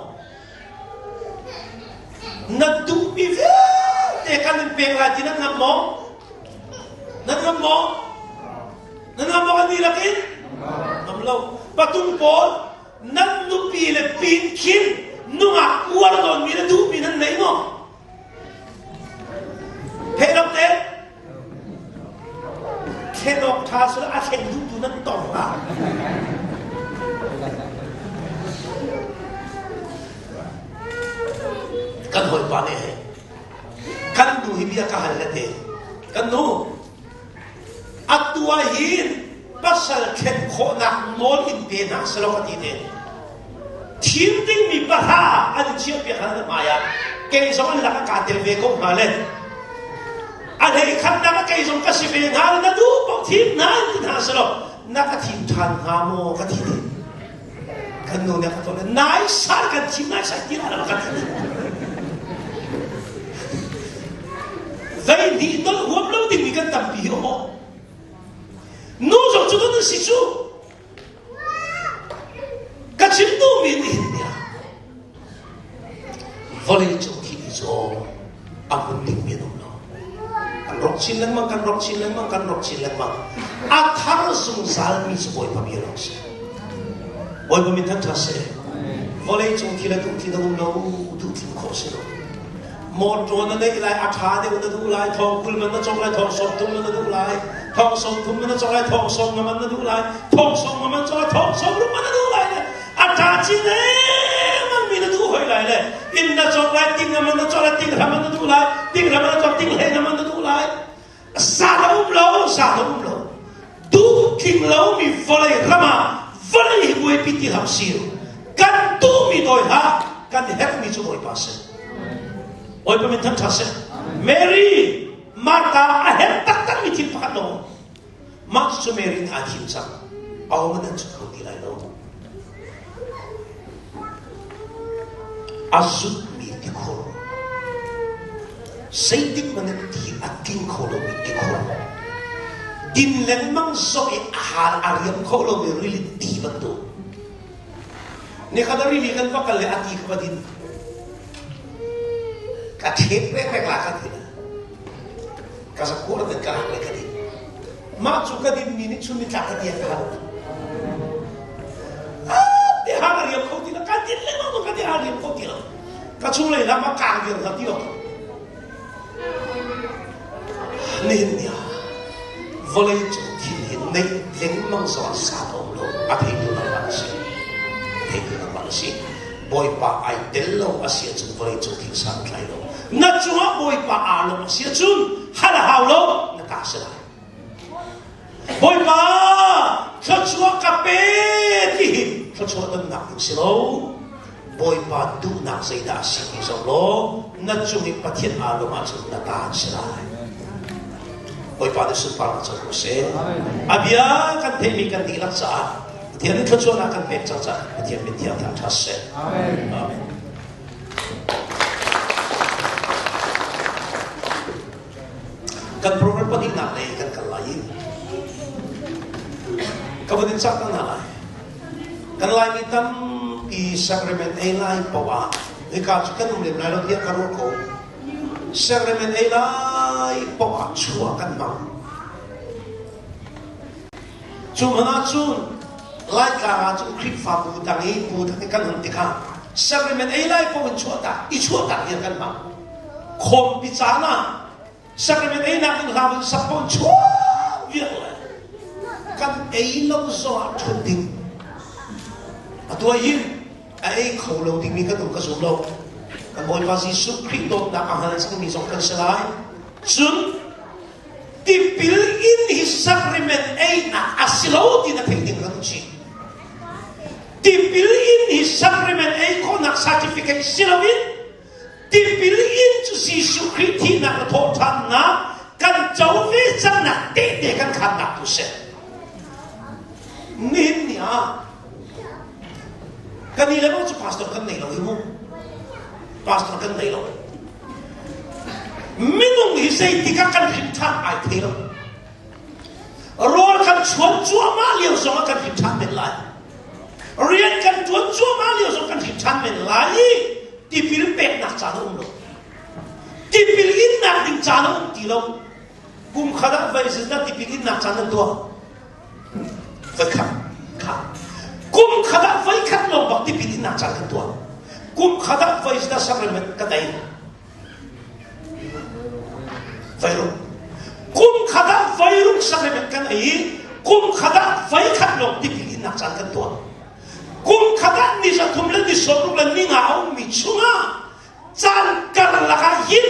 Na duhmi vialte kan in pek lai ti nan ngamh maw? Nan ngamh maw? Nan ngamh maw kan dihlak in? Ngam lo. Patung pawl nan nupi le pin khin nungak uar nawnmi le duhmi nan nei maw? Pheh lo te. Thlen awk ṭha sila a thleng duhtu nan tong hnga. Kan hawipa nih hei kan nu hi bia ka hal le te kan nu atu ah hin pasal thlen khawhnak nawl in pe hna selaw ka ti te thim dingmi pahra an i chiahpiak hna na hmai ah kei zong an lak ah kaa tel ve ko hnga le a hlei khatnak ah kei zong ka si ve hnga le na duh paoh thim hna in ti hna selaw na ka thim ṭhan hnga maw ka ti te kan nu nih a ka tuah le nai sar kan thim nai sai ti la ka ti vei nih nolh huam lo dingmi kan tampi hi aw nu zong cu nan si cu Ka chim duhmi nih hin bia vawlei cung thil hi cu a hmun dingmi an um lo. Kan rawk chin lengmang, kan rawk chin lengmang, kan rawk chin lengmang. A thar zungzalmi cu Bawipa bia lawng si. Bawipa min thangṭhat seh. Vawlei cung thil a duh thil a um lo, duh thil khawh si lo. Mawṭaw na neih lai, a ṭha deuh na duh lai, thong 20 man na cawk lai, thong 30 man na duh lai, thong 30 man na cawk lai, thong 50 man na duh lai, thong 50 man cawk lai, thong 60 man na duh lai le a ṭha chin lengmang mi na duh hoi lai le inn na cawk lai, ting man na cawk lai, ting hram man na duh lai, ting hram man na cawk, ting hlei man na duh lai. Sa na um lo, sa na um lo. Duh tling lomi vawlei ram ah vawlei hi buaipi ti hlah usih. Kan duhmi dawi hlah, kan herhmi cu Bawipa a si. Bawipa min thangṭhat seh. Mary, Martha a herh taktakmi thil pakhat lo. Mah cu Mary nih aa thim cang. Ahohmanh an chut kho ti lai lo. A zutmi tikhur. Zeitik hmanh in ti a tling kho lomi tikhur. Din lengmang zong i a hal a riam kho lomi rili ti bantuk. Nikhat ah rili kan va kal le a ti kha va din. Ka ṭhet rekrek la ka ti. Ka zakuar in ka lak le ka din. Mah cu ka dinmi nih chun nitlak ka ti a ka hal. Ah, ti hang a riam kho ti lo. Ka din lengmang ka ti a riam kho ti lo. Ka chunglei lam a kang viar hna ti lo. Nihin ni ah vawlei cung thil hi neih lengmang zong ah sat a um lo. A theitu nangmah na si. A theitu nangmah na si. Bawipa ai tel lo a si ahcun vawlei cung thil san tlai lo. Na cungah Bawipa aa lawmh a si ahcun hal a hau lo, na ta si lai. Bawipa thluachuah ka pe ti hi thluachuah donnak ding si lo. Bawipa duhnak zeidah a si ti zoh law na cung i Pathian aa lawmh ahcun na ta an si lai. Bawipa nih sunparnak co ko seh. A bia kan theihmi kan dihlak caah Pathian nih thluachuahnak kan pek cang caah Pathian min thiang thang ṭha seh. Amen. Amen. Kan program pahnihnak lei kan kal lai i ka van in cak hna lai. Kan Laimi tampi sacrament ei lai poah ah hika cu kan um lem lai lo tiah ka ruah ko. Sacrament ei lai poah ah chuah kan hmang. Cu hmanh ahcun Laitlang ahcun Khrihfabu dang i bu dang i kan um tikah sacrament ei lai paoh in chuahtak i chuahtak hian kan hmang. Khawmpi caan ah sacrament einak in hla in sak paoh chuah viar le kan ei lo zong ah ṭhut ding. Atu ah hin a ei kho lo dingmi kan um ka zum lo. Kan Bawipa Jesuh Khrih dawtnak a hngal cangmi zong kan si lai. Cun tipil in hi sacrament einak a si lo ti na theih ding kan si. Tipil in hi sacrament ei khawhnak certificate si loin tipil in cu Jesuh Khrih thihnak le thawhṭhannak kan co ve cangnak tehte kan khannak tu si. Nihin ni ah kan i le cu pastor kan nei lo hi mu. Pastor kan nei lo. Minung hi zeitik ah kan hrin ṭhan ai thei lo. Rawl kan chuan cuahmah lio zong ah kan hrin ṭhan men lai. Rian kan ṭuan cuahmah lio zong kan hrin ṭhan men lai i tipil peknak caan a um lo. Tipil innak ding caan a um ti lo. Kum khat ah voi zeizat tipil innak caan nan tuah? Voi khat. Kha. Kum khat ah voi khat lawng bak tipil innak caan kan tuah. Kum khat ah voi zeizat sacrament kan ei? Voi Kum khat ah voi ruk sacrament kan ei i kum khat ah voi khat lawng tipil innak caan kan tuah. Kum khat ah ni 30 le ni 60 le ni nga a ummi chungah caan karlak ah hin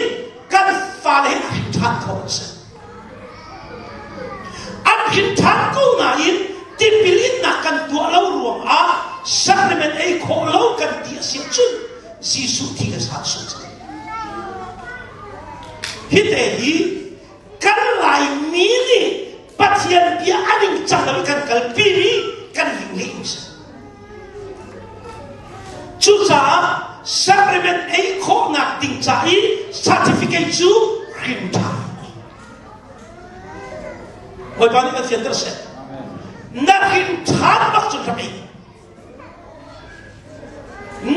kan fale hin hrin ṭhan kho an si. An hrin ṭhan ko nain tipil innak kan tuah lo ruangah sacrament ei khawh lo kan ti a si cun Jesuh thi le sa sung cang. Hi te hi kan Laimi nih Pathian bia a ning cang lo kan kalpi mi kan ling leh mi si. Cucaah sacrament ei khawhnak ding ca i certificate cu hrim ṭha. Bawipa nih kan fianter seh. Na hrim ṭhan bak cun rak ei.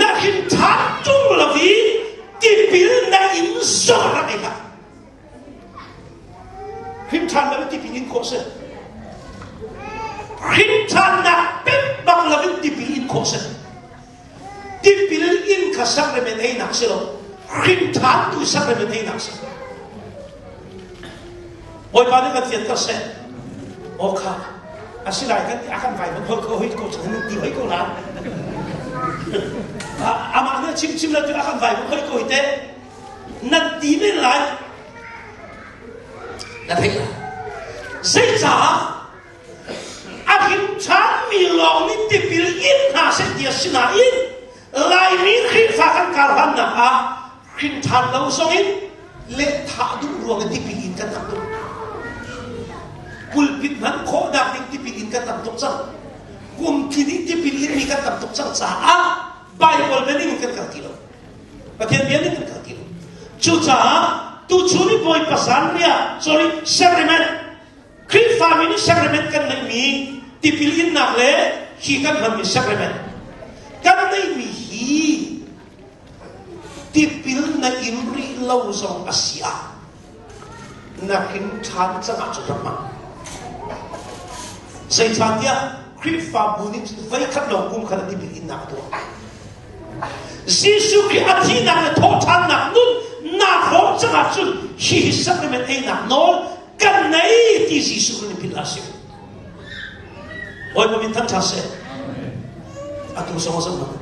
Na hrim ṭhan ṭung lo i tipil na in zong rak ei hlah. Hrimṭhan lo in tipil in khawh si. Hrimṭhannak pek bak lo in tipil in khawh si. Tipil in kha sacrament einak si lo. Hrimṭhan tu sacrament einak si. Bawipa nih kan fianter seh. Aw kha a si lai kan ti a kan vai hoi ko hoi ko cang ti hoi ko la. Amah nih chim chim la tu a kan vai hoi ko hi te. Nan ti men lai. Na theih lai. Zeicah a hrimṭhanmi lawng nih tipil in hna seh ti a si nain Laimi Khrihfa kan karhlannak ah hrimṭhan lo zongin lehthah duh ruang in tipil in kan tam tuk. Pulpit hman khawhnak ding tipil in kan tam tuk cang. Kum tling in tipil in mi kan tam tuk cang caah Bible ning in kan kal ti lo. Pathian bia nih kan kal ti lo. Cucaah tuchun i Bawipa zanriah, sorry, sacrament, Khrihfami nih sacrament kan neihmi tipil innak le hi kan hmanmi sacrament kan neihmi hi tipil na in rih lo zong a si ah na hrin ṭhan cang ahcun rak hmang. Zeicahtiah Khrihfabu nih voikhat lawng kum khat a tipil innak a tuah. Jesuh Khrih a thihnak le thawhṭhannak nun naa hrawm cang ahcun hi sacrament einak nawl kan nei ti Jesuh Khrih nih philh hlah sih. Bawipa min thangṭhat seh. Atu zong a zoh hmanh.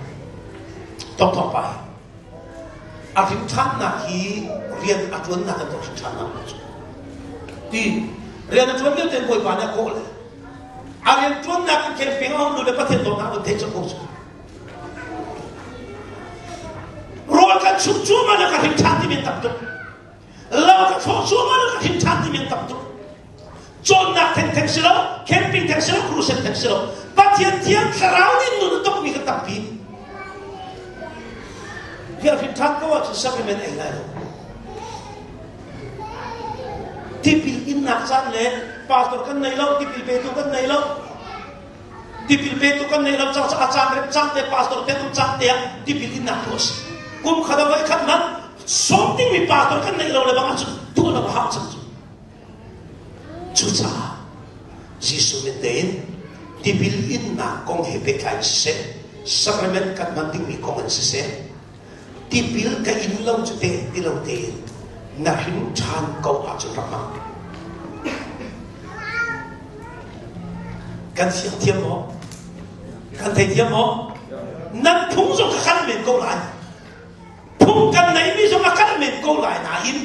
Tawngthawng pa hi a hrimṭhannak hi rian a ṭuannak in hrimṭhannak cu ti rian a ṭuan lio tein Bawipa nih a kawh le a rian ṭuannak in camping a hung lu le Pathian dawtnak an theih cang ko cu. Rawl kan chum cuahmah le ka hrimṭhan timi an tam tuk. Lo ka thlawh cuahmah le ka hrimṭhan timi an tam tuk. Cawnnak thengtheng si lo, camping theng si lo, crusade theng si lo. Pathian thiang thlarau nih nun a tokmi kan tampi. Hi a hrimṭhan ko ahcun sacrament ei lai lo. Tipil innak caan le pastor kan nei lo, tipil petu kan nei lo. Tipil petu kan nei lo cang a caan rem cang te pastor te um cang te ah tipil innak tu a si. Kum khat a voi khat man sawm dingmi pastor kan neih lo le bang ahcun tuah lo a hau cang cu. Cucaah Jesuh min tein tipil innak kong he pehtlai in siseh, sacrament kan hman dingmi kong in siseh, tipil ka in lo cu te ti lo tein na hrim ṭhan ko ahcun rak hmang. Kan fiang thiam maw? Kan thei thiam maw? Nan phung zong ka kal men ko lai. Phung kan neihmi zong a kal men ko lai nain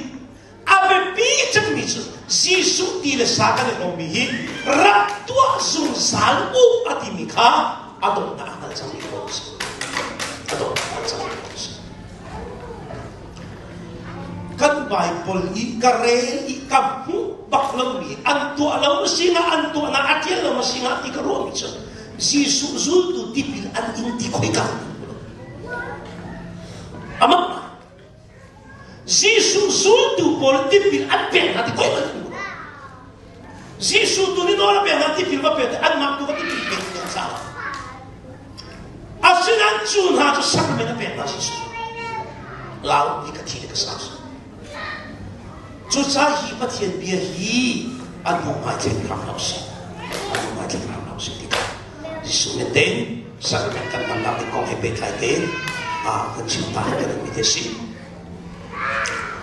A biapi cemmi cu Jesuh ti le sa kan i hlawmmi hi rak tuah zungzal u a timi kha a dawtnak a hngal cangmi ko a si. A dawtnak a hngal cangmi ko a si. Kan Bible i ka rel i ka hmuh bak lomi an tuah lo singa an tuahnak a ṭial lo singa ti ka ruahmi cu Jesuh zultu tipil an ing ti khoi ka Amah Jesuh zultu pawl tipil an pek hna ti koi an hmu. Jesuh tu nih nawl a pek hna tipil va pe te anmah tu va tipil pek ti an salah. Asinain cu hna cu sacrament a pek hna Jesuh. Lau hi ka thi le ka sa. Cucaah hi Pathian bia hi an hmu ngai thleng hram lo si. An hmu ngai thleng hram lo si ti kha Jesuh nih tein sacrament kan hmannak ding kong he pehtlai tein kan chim ta kan mi te si.